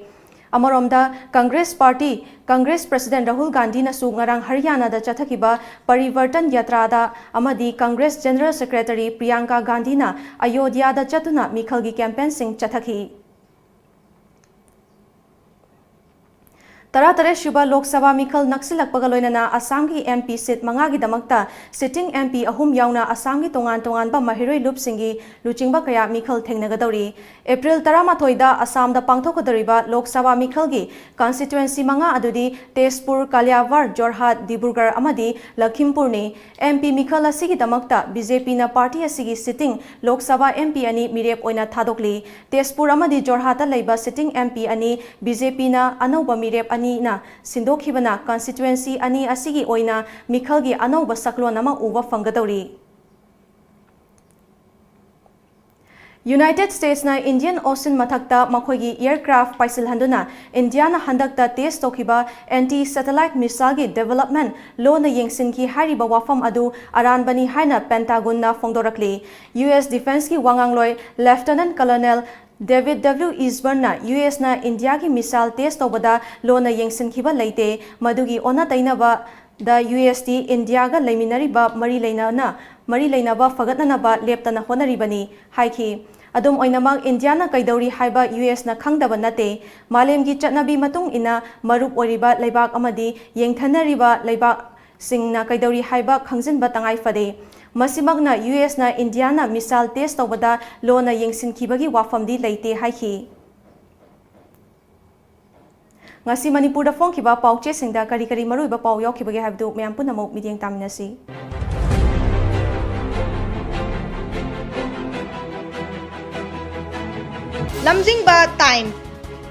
ꯑꯃꯔꯣꯝꯗ, ꯀꯪꯒ꯭ꯔꯦꯁ ꯄꯥꯔꯇꯤ, ꯀꯪꯒ꯭ꯔꯦꯁ ꯄ꯭ꯔꯁꯤꯗꯦꯟꯠ ꯔꯥꯍꯨꯜ ꯒꯥꯟꯙꯤꯅꯁꯨ ꯉꯔꯥꯡ ꯍꯔꯤꯌꯥꯅꯥꯗ ꯆꯠꯊꯈꯤꯕ ꯄꯔꯤꯕꯔꯇꯟ ꯌꯥꯇ꯭ꯔꯥꯗ ꯑꯃꯗꯤ ꯀꯪꯒ꯭ꯔꯦꯁ ꯖꯦꯅꯔꯦꯜ ꯁꯦꯀ꯭ꯔꯦꯇꯔꯤ ꯄ꯭ꯔꯤꯌꯥꯡꯀꯥ ꯒꯥꯟꯙꯤꯅ ꯑꯌꯣꯙ꯭ꯌꯥꯗ ꯆꯠꯇꯨꯅ ꯃꯤꯈꯜꯒꯤ ꯀꯦꯝꯄꯦꯟꯁꯤꯡ ꯆꯠꯊꯈꯤ꯫ ꯇꯔꯥꯇꯔꯦꯠ ꯁꯨꯕ ꯂꯣꯛ ꯁꯚꯥ ꯃꯤꯈꯜ ꯅꯛꯁꯤꯜꯂꯛꯄꯒ ꯂꯣꯏꯅꯅ ꯑꯁꯥꯝꯒꯤ ꯑꯦꯝ ꯄꯤ ꯁꯤꯠ ꯃꯉꯥꯒꯤꯗꯃꯛꯇ ꯁꯤꯇꯤꯡ ꯑꯦꯝ ꯄꯤ ꯑꯍꯨꯝ ꯌꯥꯎꯅ ꯑꯁꯥꯝꯒꯤ ꯇꯣꯉꯥꯟ ꯇꯣꯉꯥꯟꯕ ꯃꯍꯩꯔꯣꯏ ꯂꯨꯞꯁꯤꯡꯒꯤ ꯂꯨꯆꯤꯡꯕ ꯀꯌꯥ ꯃꯤꯈꯜ ꯊꯦꯡꯅꯒꯗꯧꯔꯤ꯫ ꯑꯦꯄ꯭ꯔꯤꯜ ꯇꯔꯥꯃꯥꯊꯣꯏꯗ ꯑꯁꯥꯝꯗ ꯄꯥꯡꯊꯣꯛꯀꯗꯧꯔꯤꯕ ꯂꯣꯛ ꯁꯚꯥ ꯃꯤꯈꯜꯒꯤ ꯀꯟꯁꯇꯤꯇ꯭ꯋꯦꯟꯁꯤ ꯃꯉꯥ ꯑꯗꯨꯗꯤ ꯇꯦꯖꯄꯨꯔ, ꯀꯥꯂꯤꯌꯥꯋꯥꯔ, ꯖꯣꯔꯍꯥꯠ, ꯗꯤꯕ꯭ꯔꯨꯒꯔ ꯑꯃꯗꯤ ꯂꯈꯤꯝꯄꯨꯔꯅꯤ꯫ ꯑꯦꯝ ꯄꯤ ꯃꯤꯈꯜ ꯑꯁꯤꯒꯤꯗꯃꯛꯇ ꯕꯤ ꯖꯦ ꯄꯤꯅ ꯄꯥꯔꯇꯤ ꯑꯁꯤꯒꯤ sitting Lok Sabha M P ꯑꯅꯤ ꯃꯤꯔꯦꯞ ꯑꯣꯏꯅ ꯊꯥꯗꯣꯛꯂꯤ꯫ ꯇꯦꯖꯄꯨꯔ ꯑꯃꯗꯤ ꯖꯣꯔꯍꯥꯠꯇ ꯂꯩꯕ ꯁꯤꯇꯤꯡ ꯑꯦꯝ ꯄꯤ ꯑꯅꯤ ꯕꯤ ꯖꯦ ꯄꯤꯅ ꯑꯅꯧꯕ ꯃꯤꯔꯦꯞ ꯑꯅꯤꯅ ꯁꯤꯟꯗꯣꯛꯈꯤꯕꯅ ꯀꯟꯁꯇꯤꯇ꯭ꯋꯦꯟꯁꯤ ꯑꯅꯤ ꯑꯁꯤꯒꯤ ꯑꯣꯏꯅ ꯃꯤꯈꯜꯒꯤ ꯑꯅꯧꯕ ꯁꯛꯂꯣꯟ ꯑꯃ ꯎꯕ ꯐꯪꯒꯗꯧꯔꯤ꯫ United States ꯅ Indian Ocean ꯃꯊꯛꯇ ꯃꯈꯣꯏꯒꯤ aircraft ꯄꯥꯏꯁꯤꯜꯍꯟꯗꯨꯅ India ꯅ ꯍꯟꯗꯛꯇ test ꯇꯧꯈꯤꯕ anti satellite missile ꯒꯤ development ꯂꯣꯟꯅ ꯌꯦꯡꯁꯤꯟꯈꯤ ꯍꯥꯏꯔꯤꯕ ꯋꯥꯐꯝ ꯑꯗꯨ ꯑꯔꯥꯟꯕꯅꯤ ꯍꯥꯏꯅ Pentagon ꯅ ꯐꯣꯡꯗꯣꯔꯛꯂꯤ꯫ U S Defence ꯀꯤ ꯋꯥꯉꯥꯡꯂꯣꯏ Lieutenant Colonel David W Eastburn ꯅ U S ꯅ India ꯒꯤ missile test ꯇꯧꯕꯗ ꯂꯣꯟꯅ ꯌꯦꯡꯁꯤꯟꯈꯤꯕ ꯂꯩꯇꯦ, ꯃꯗꯨꯒꯤ ꯑꯣꯟꯅ ꯇꯩꯅꯕ ꯗ U S ꯇꯤ India ꯒ ꯂꯩꯃꯤꯟꯅꯔꯤꯕ ꯃꯔꯤ ꯂꯩꯅꯅ, ꯃꯔꯤ ꯂꯩꯅꯕ ꯐꯒꯠꯅꯅꯕ ꯂꯦꯞꯇꯅ ꯍꯣꯠꯅꯔꯤꯕꯅꯤ ꯍꯥꯏꯈꯤ꯫ ꯑꯗꯨꯝ ꯑꯣꯏꯅꯃꯛ, India ꯅ ꯀꯩꯗꯧꯔꯤ ꯍꯥꯏꯕ U S ꯅ ꯈꯪꯗꯕ ꯅꯠꯇꯦ꯫ ꯃꯥꯂꯦꯝꯒꯤ ꯆꯠꯅꯕꯤ ꯃꯇꯨꯡ ꯏꯟꯅ, ꯃꯔꯨꯞ ꯑꯣꯏꯔꯤꯕ ꯂꯩꯕꯥꯛ ꯑꯃꯗꯤ ꯌꯦꯡꯊꯅꯔꯤꯕ ꯂꯩꯕꯥꯛꯁꯤꯡꯅ ꯀꯩꯗꯧꯔꯤ ꯍꯥꯏꯕ ꯈꯪꯖꯤꯟꯕ ꯇꯉꯥꯏ ꯐꯗꯦ꯫ ꯃꯁꯤꯃꯛꯅ U S ꯅ India ꯅ missile test ꯇꯧꯕꯗ ꯂꯣꯟꯅ ꯌꯦꯡꯁꯤꯟꯈꯤꯕꯒꯤ ꯋꯥꯐꯝꯗꯤ ꯂꯩꯇꯦ ꯍꯥꯏꯈꯤ꯫ ꯉꯁꯤ ꯃꯅꯤꯄꯨꯔꯗ ꯐꯣꯡꯈꯤꯕ ꯄꯥꯎꯆꯦꯁꯤꯡꯗ ꯀꯔꯤ ꯀꯔꯤ ꯃꯔꯨꯑꯣꯏꯕ ꯄꯥꯎ ꯌꯥꯎꯈꯤꯕꯒꯦ ꯍꯥꯏꯕꯗꯨ ꯃꯌꯥꯝ ꯄꯨꯝꯅꯃꯛ ꯃꯤꯠꯌꯦꯡ ꯇꯥꯃꯤꯟꯅꯁꯤ꯫ ꯂꯝꯖꯤꯡꯕ ꯇꯥꯏꯝ꯫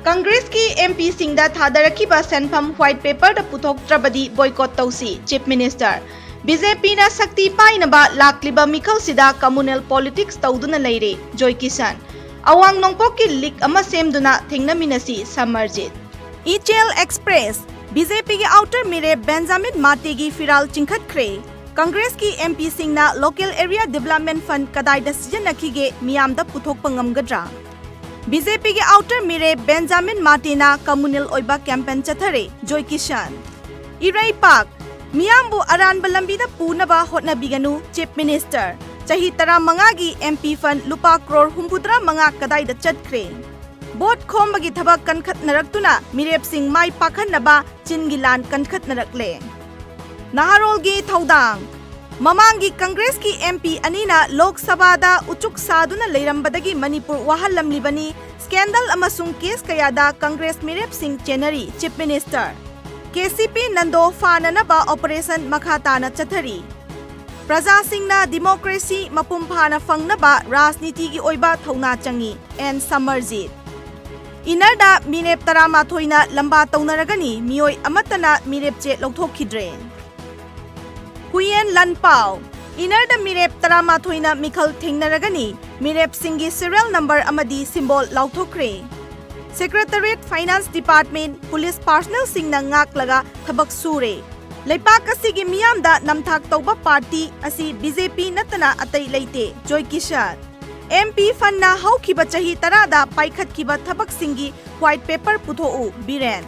ꯀꯪꯒ꯭ꯔꯦꯁꯀꯤ M P ꯁꯤꯡꯗ ꯊꯥꯗꯔꯛꯈꯤꯕ ꯁꯦꯟꯐꯝ white paper ꯗ ꯄꯨꯊꯣꯛꯇ꯭ꯔꯕꯗꯤ boycott ꯇꯧꯁꯤ, Chief Minister꯫ B J P ꯅ ꯁꯛꯇꯤ ꯄꯥꯏꯅꯕ ꯂꯥꯛꯂꯤꯕ ꯃꯤꯈꯜꯁꯤꯗ communal politics ꯇꯧꯗꯨꯅ ꯂꯩꯔꯦ, ꯖꯣꯏ ꯀꯤꯁꯟ꯫ ꯑꯋꯥꯡ ꯅꯣꯡꯄꯣꯛꯀꯤ league ꯑꯃ ꯁꯦꯝꯗꯨꯅ ꯊꯦꯡꯅꯃꯤꯟꯅꯁꯤ, ꯁꯃꯔꯖꯤꯠ꯫ ꯏꯆꯦꯜ ꯑꯦꯛꯁꯄ꯭ꯔꯦꯁ꯫ B J P ꯒꯤ outer ꯃꯤꯔꯦꯞ ꯕꯦꯟꯖꯥꯃꯤꯟ ꯃꯥꯇꯦꯒꯤ ꯐꯤꯔꯥꯜ ꯆꯤꯡꯈꯠꯈ꯭ꯔꯦ꯫ ꯀꯪꯒ꯭ꯔꯦꯁꯀꯤ M P ꯁꯤꯡꯅ local area development fund ꯀꯗꯥꯏꯗ ꯁꯤꯖꯤꯟꯅꯈꯤꯒꯦ ꯃꯤꯌꯥꯝꯗ ꯄꯨꯊꯣꯛꯄ ꯉꯝꯒꯗ꯭ꯔꯥ? B J P ꯒꯤ outer ꯃꯤꯔꯦꯞ ꯕꯦꯟꯖꯥꯃꯤꯟ ꯃꯥꯇꯦꯅ communal ꯑꯣꯏꯕ campaign ꯆꯠꯊꯔꯦ, ꯖꯣꯏ ꯀꯤꯁꯟ꯫ ꯏꯔꯩꯄꯥꯛ꯫ ꯃꯤꯌꯥꯝꯕꯨ ꯑꯔꯥꯟꯕ ꯂꯝꯕꯤꯗ ꯄꯨꯅꯕ ꯍꯣꯠꯅꯕꯤꯒꯅꯨ, Chief Minister꯫ ꯆꯍꯤ ꯇꯔꯥꯃꯉꯥꯒꯤ M P fund ꯂꯨꯄꯥ ꯀ꯭ꯔꯣꯔ ꯍꯨꯝꯐꯨꯇꯔꯥ ꯃꯉꯥ ꯀꯗꯥꯏꯗ ꯆꯠꯈ꯭ꯔꯦ? ꯚꯣꯠ ꯈꯣꯝꯕꯒꯤ ꯊꯕꯛ ꯀꯟꯈꯠꯅꯔꯛꯇꯨꯅ ꯃꯤꯔꯦꯞꯁꯤꯡ ꯃꯥꯏ ꯄꯥꯛꯍꯟꯅꯕ ꯆꯤꯟꯒꯤ ꯂꯥꯟ ꯀꯟꯈꯠꯅꯔꯛꯂꯦ꯫ ꯅꯍꯥꯔꯣꯜꯒꯤ ꯊꯧꯗꯥꯡ꯫ ꯃꯃꯥꯡꯒꯤ ꯀꯪꯒ꯭ꯔꯦꯁꯀꯤ M P ꯑꯅꯤꯅ ꯂꯣꯛ ꯁꯚꯥꯗ ꯎꯆꯨꯛ ꯁꯥꯗꯨꯅ ꯂꯩꯔꯝꯕꯗꯒꯤ ꯃꯅꯤꯄꯨꯔ ꯋꯥꯍꯜꯂꯝꯂꯤꯕꯅꯤ꯫ Scandal ꯑꯃꯁꯨꯡ case ꯀꯌꯥꯗ Congress ꯃꯤꯔꯦꯞꯁꯤꯡ ꯆꯦꯟꯅꯔꯤ, Chief Minister꯫ K C P Nando ꯐꯥꯅꯅꯕ operation ꯃꯈꯥ ꯇꯥꯅ ꯆꯠꯊꯔꯤ꯫ ꯄ꯭ꯔꯖꯥꯁꯤꯡꯅ democracy ꯃꯄꯨꯡ ꯐꯥꯅ ꯐꯪꯅꯕ ꯔꯥꯖꯅꯤꯇꯤꯒꯤ ꯑꯣꯏꯕ ꯊꯧꯅꯥ ꯆꯪꯏ, ꯑꯦꯟ ꯁꯃꯔꯖꯤꯠ꯫ ꯏꯅꯔꯗ ꯃꯤꯔꯦꯞ ꯇꯔꯥꯃꯥꯊꯣꯏꯅ ꯂꯝꯕꯥ ꯇꯧꯅꯔꯒꯅꯤ, ꯃꯤꯑꯣꯏ ꯑꯃꯠꯇꯅ ꯃꯤꯔꯦꯞ ꯆꯦ ꯂꯧꯊꯣꯛꯈꯤꯗ꯭ꯔꯦ꯫ ꯍꯨꯏꯌꯦꯟ ꯂꯟꯄꯥꯎ꯫ ꯏꯅꯔꯗ ꯃꯤꯔꯦꯞ ꯇꯔꯥꯃꯥꯊꯣꯏꯅ ꯃꯤꯈꯜ ꯊꯦꯡꯅꯔꯒꯅꯤ, ꯃꯤꯔꯦꯞꯁꯤꯡꯒꯤ serial number ꯑꯃꯗꯤ symbol ꯂꯥꯎꯊꯣꯛꯈ꯭ꯔꯦ꯫ Secretariat, Finance Department, police personnelꯁꯤꯡꯅ ꯉꯥꯛꯂꯒ ꯊꯕꯛ ꯁꯨꯔꯦ꯫ ꯂꯩꯄꯥꯛ ꯑꯁꯤꯒꯤ ꯃꯤꯌꯥꯝꯗ ꯅꯝꯊꯥꯛ ꯇꯧꯕ party ꯑꯁꯤ BJP ꯅꯠꯇꯅ ꯑꯇꯩ ꯂꯩꯇꯦ, ꯖꯣꯏ ꯀꯤꯁꯟ꯫ MP fundꯅ ꯍꯧꯈꯤꯕ ꯆꯍꯤ ꯇꯔꯥꯗ ꯄꯥꯏꯈꯠꯈꯤꯕ ꯊꯕꯛꯁꯤꯡꯒꯤ white paper ꯄꯨꯊꯣꯛꯎ, Biren.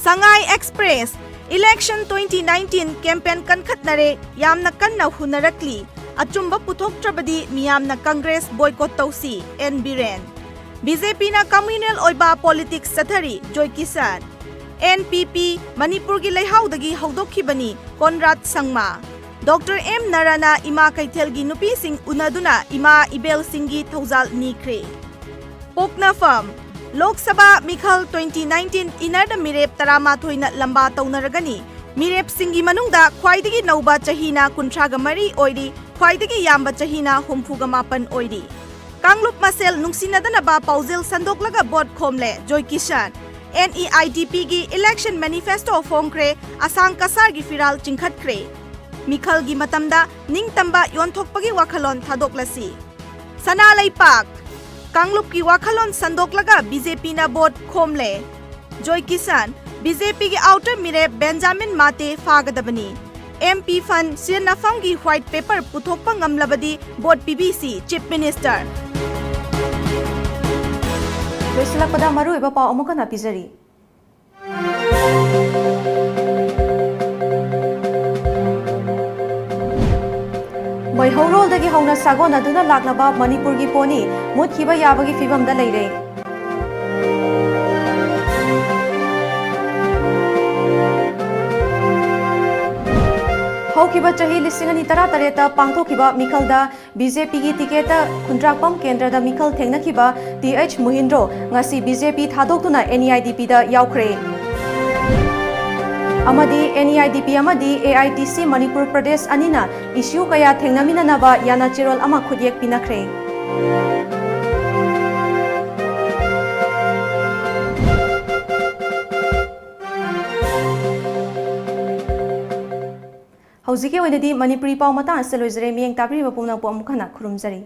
sangai express, election twenty nineteen campaign ꯀꯟꯈꯠꯅꯔꯦ, ꯌꯥꯝꯅ ꯀꯟꯅ ꯍꯨꯟꯅꯔꯛꯂꯤ꯫ ꯑꯆꯨꯝꯕ ꯄꯨꯊꯣꯛꯇ꯭ꯔꯕꯗꯤ ꯃꯤꯌꯥꯝꯅ Congress boycott ꯇꯧꯁꯤ, ꯑꯦꯟ ꯕꯤꯔꯦꯟ꯫ BJPꯅ communal ꯑꯣꯏꯕ politics ꯆꯠꯊꯔꯤ, ꯖꯣꯏ ꯀꯤꯁꯟ꯫ NPP ꯃꯅꯤꯄꯨꯔꯒꯤ ꯂꯩꯍꯥꯎꯗꯒꯤ ꯍꯧꯗꯣꯛꯈꯤꯕꯅꯤ, ꯀꯣꯟꯔꯥꯗ ꯁꯪꯃꯥ꯫ Doctor ꯑꯦꯝ ꯅꯥꯔꯥꯅ ꯏꯃꯥ ꯀꯩꯊꯦꯜꯒꯤ ꯅꯨꯄꯤꯁꯤꯡ ꯎꯅꯗꯨꯅ ꯏꯃꯥ ꯏꯕꯦꯜꯁꯤꯡꯒꯤ ꯊꯧꯖꯥꯜ ꯅꯤꯈ꯭ꯔꯦ꯫ ꯄꯣꯛꯅꯐꯝ꯫ ꯂꯣꯛ ꯁꯚꯥ ꯃꯤꯈꯜ twenty nineteen ꯏꯟꯅꯔꯗ ꯃꯤꯔꯦꯞ ꯇꯔꯥꯃꯥꯊꯣꯏꯅ ꯂꯝꯕꯥ ꯇꯧꯅꯔꯒꯅꯤ꯫ ꯃꯤꯔꯦꯞꯁꯤꯡꯒꯤ ꯃꯅꯨꯡꯗ ꯈ꯭ꯋꯥꯏꯗꯒꯤ ꯅꯧꯕ ꯆꯍꯤꯅ ꯀꯨꯟꯊ꯭ꯔꯥꯒ ꯃꯔꯤ ꯑꯣꯏꯔꯤ, ꯈ꯭ꯋꯥꯏꯗꯒꯤ ꯌꯥꯝꯕ ꯆꯍꯤꯅ ꯍꯨꯝꯐꯨꯒ ꯃꯥꯄꯟ ꯑꯣꯏꯔꯤ꯫ ꯀꯥꯡꯂꯨꯞ ꯃꯁꯦꯜ ꯅꯨꯡꯁꯤꯅꯗꯅꯕ ꯄꯥꯎꯖꯦꯜ ꯁꯟꯗꯣꯛꯂꯒ ꯚꯣꯠ ꯈꯣꯝꯂꯦ, ꯖꯣꯏ ꯀꯤꯁꯟ꯫ NEIDPꯒꯤ election manifesto ꯐꯣꯡꯈ꯭ꯔꯦ, ꯑꯁꯥꯡ ꯀꯁꯥꯔꯒꯤ ꯐꯤꯔꯥꯜ ꯆꯤꯡꯈꯠꯈ꯭ꯔꯦ꯫ ꯃꯤꯈꯜꯒꯤ ꯃꯇꯝꯗ ꯅꯤꯡꯇꯝꯕ ꯌꯣꯟꯊꯣꯛꯄꯒꯤ ꯋꯥꯈꯜꯂꯣꯟ ꯊꯥꯗꯣꯛꯂꯁꯤ꯫ ꯁꯅꯥ ꯂꯩꯄꯥꯛ꯫ ꯀꯥꯡꯂꯨꯞꯀꯤ ꯋꯥꯈꯜꯂꯣꯟ ꯁꯟꯗꯣꯛꯂꯒ BJPꯅ ꯚꯣꯠ ꯈꯣꯝꯂꯦ꯫ ꯖꯣꯏ ꯀꯤꯁꯟ, BJPꯒꯤ outer ꯃꯤꯔꯦꯞ Benjamin Mate ꯐꯥꯒꯗꯕꯅꯤ꯫ MP fund ꯁꯤꯖꯤꯟꯅꯐꯝꯒꯤ white paper ꯄꯨꯊꯣꯛꯄ ꯉꯝꯂꯕꯗꯤ ꯚꯣꯠ ꯄꯤꯕꯤꯁꯤ, Chief Minister꯫ ꯂꯣꯏꯁꯤꯜꯂꯛꯄꯗ ꯃꯔꯨꯑꯣꯏꯕ ꯄꯥꯎ ꯑꯃꯨꯛ ꯍꯟꯅ ꯄꯤꯖꯔꯤ꯫ ꯃꯩꯍꯧꯔꯣꯜꯗꯒꯤ ꯍꯧꯅ ꯁꯥꯒꯣꯟꯅꯗꯨꯅ ꯂꯥꯛꯂꯕ ꯃꯅꯤꯄꯨꯔꯒꯤ ꯄꯣꯅꯤ ꯃꯨꯠꯈꯤꯕ ꯌꯥꯕꯒꯤ ꯐꯤꯕꯝꯗ ꯂꯩꯔꯦ꯫ ꯍꯧꯈꯤꯕ ꯆꯍꯤ ꯂꯤꯁꯤꯡ ꯑꯅꯤ ꯇꯔꯥꯇꯔꯦꯠꯇ ꯄꯥꯡꯊꯣꯛꯈꯤꯕ ꯃꯤꯈꯜꯗ BJPꯒꯤ ticketꯇ ꯈꯨꯟꯗ꯭ꯔꯥꯛꯄꯝ ꯀꯦꯟꯗ꯭ꯔꯗ ꯃꯤꯈꯜ ꯊꯦꯡꯅꯈꯤꯕ ꯇꯤ ꯑꯩꯆ ꯃꯨꯍꯤꯟꯗ꯭ꯔꯣ ꯉꯁꯤ BJP ꯊꯥꯗꯣꯛꯇꯨꯅ NEIDPꯗ ꯌꯥꯎꯈ꯭ꯔꯦ꯫ ꯑꯃꯗꯤ NEIDP ꯑꯃꯗꯤ AITC ꯃꯅꯤꯄꯨꯔ ꯄ꯭ꯔꯗꯦꯁ ꯑꯅꯤꯅ issue ꯀꯌꯥ ꯊꯦꯡꯅꯃꯤꯟꯅꯅꯕ ꯌꯥꯅꯆꯦꯔꯣꯜ ꯑꯃ ꯈꯨꯠꯌꯦꯛ ꯄꯤꯅꯈ꯭ꯔꯦ꯫ ꯍꯧꯖꯤꯛꯀꯤ ꯑꯣꯏꯅꯗꯤ ꯃꯅꯤꯄꯨꯔꯤ ꯄꯥꯎ ꯃꯇꯥꯡ ꯑꯁꯤꯗ ꯂꯣꯏꯖꯔꯦ꯫ ꯃꯤꯠꯌꯦꯡ ꯇꯥꯕꯤꯔꯤꯕ ꯄꯨꯝꯅꯃꯛꯄꯨ ꯑꯃꯨꯛ ꯍꯟꯅ ꯈꯨꯔꯨꯝꯖꯔꯤ꯫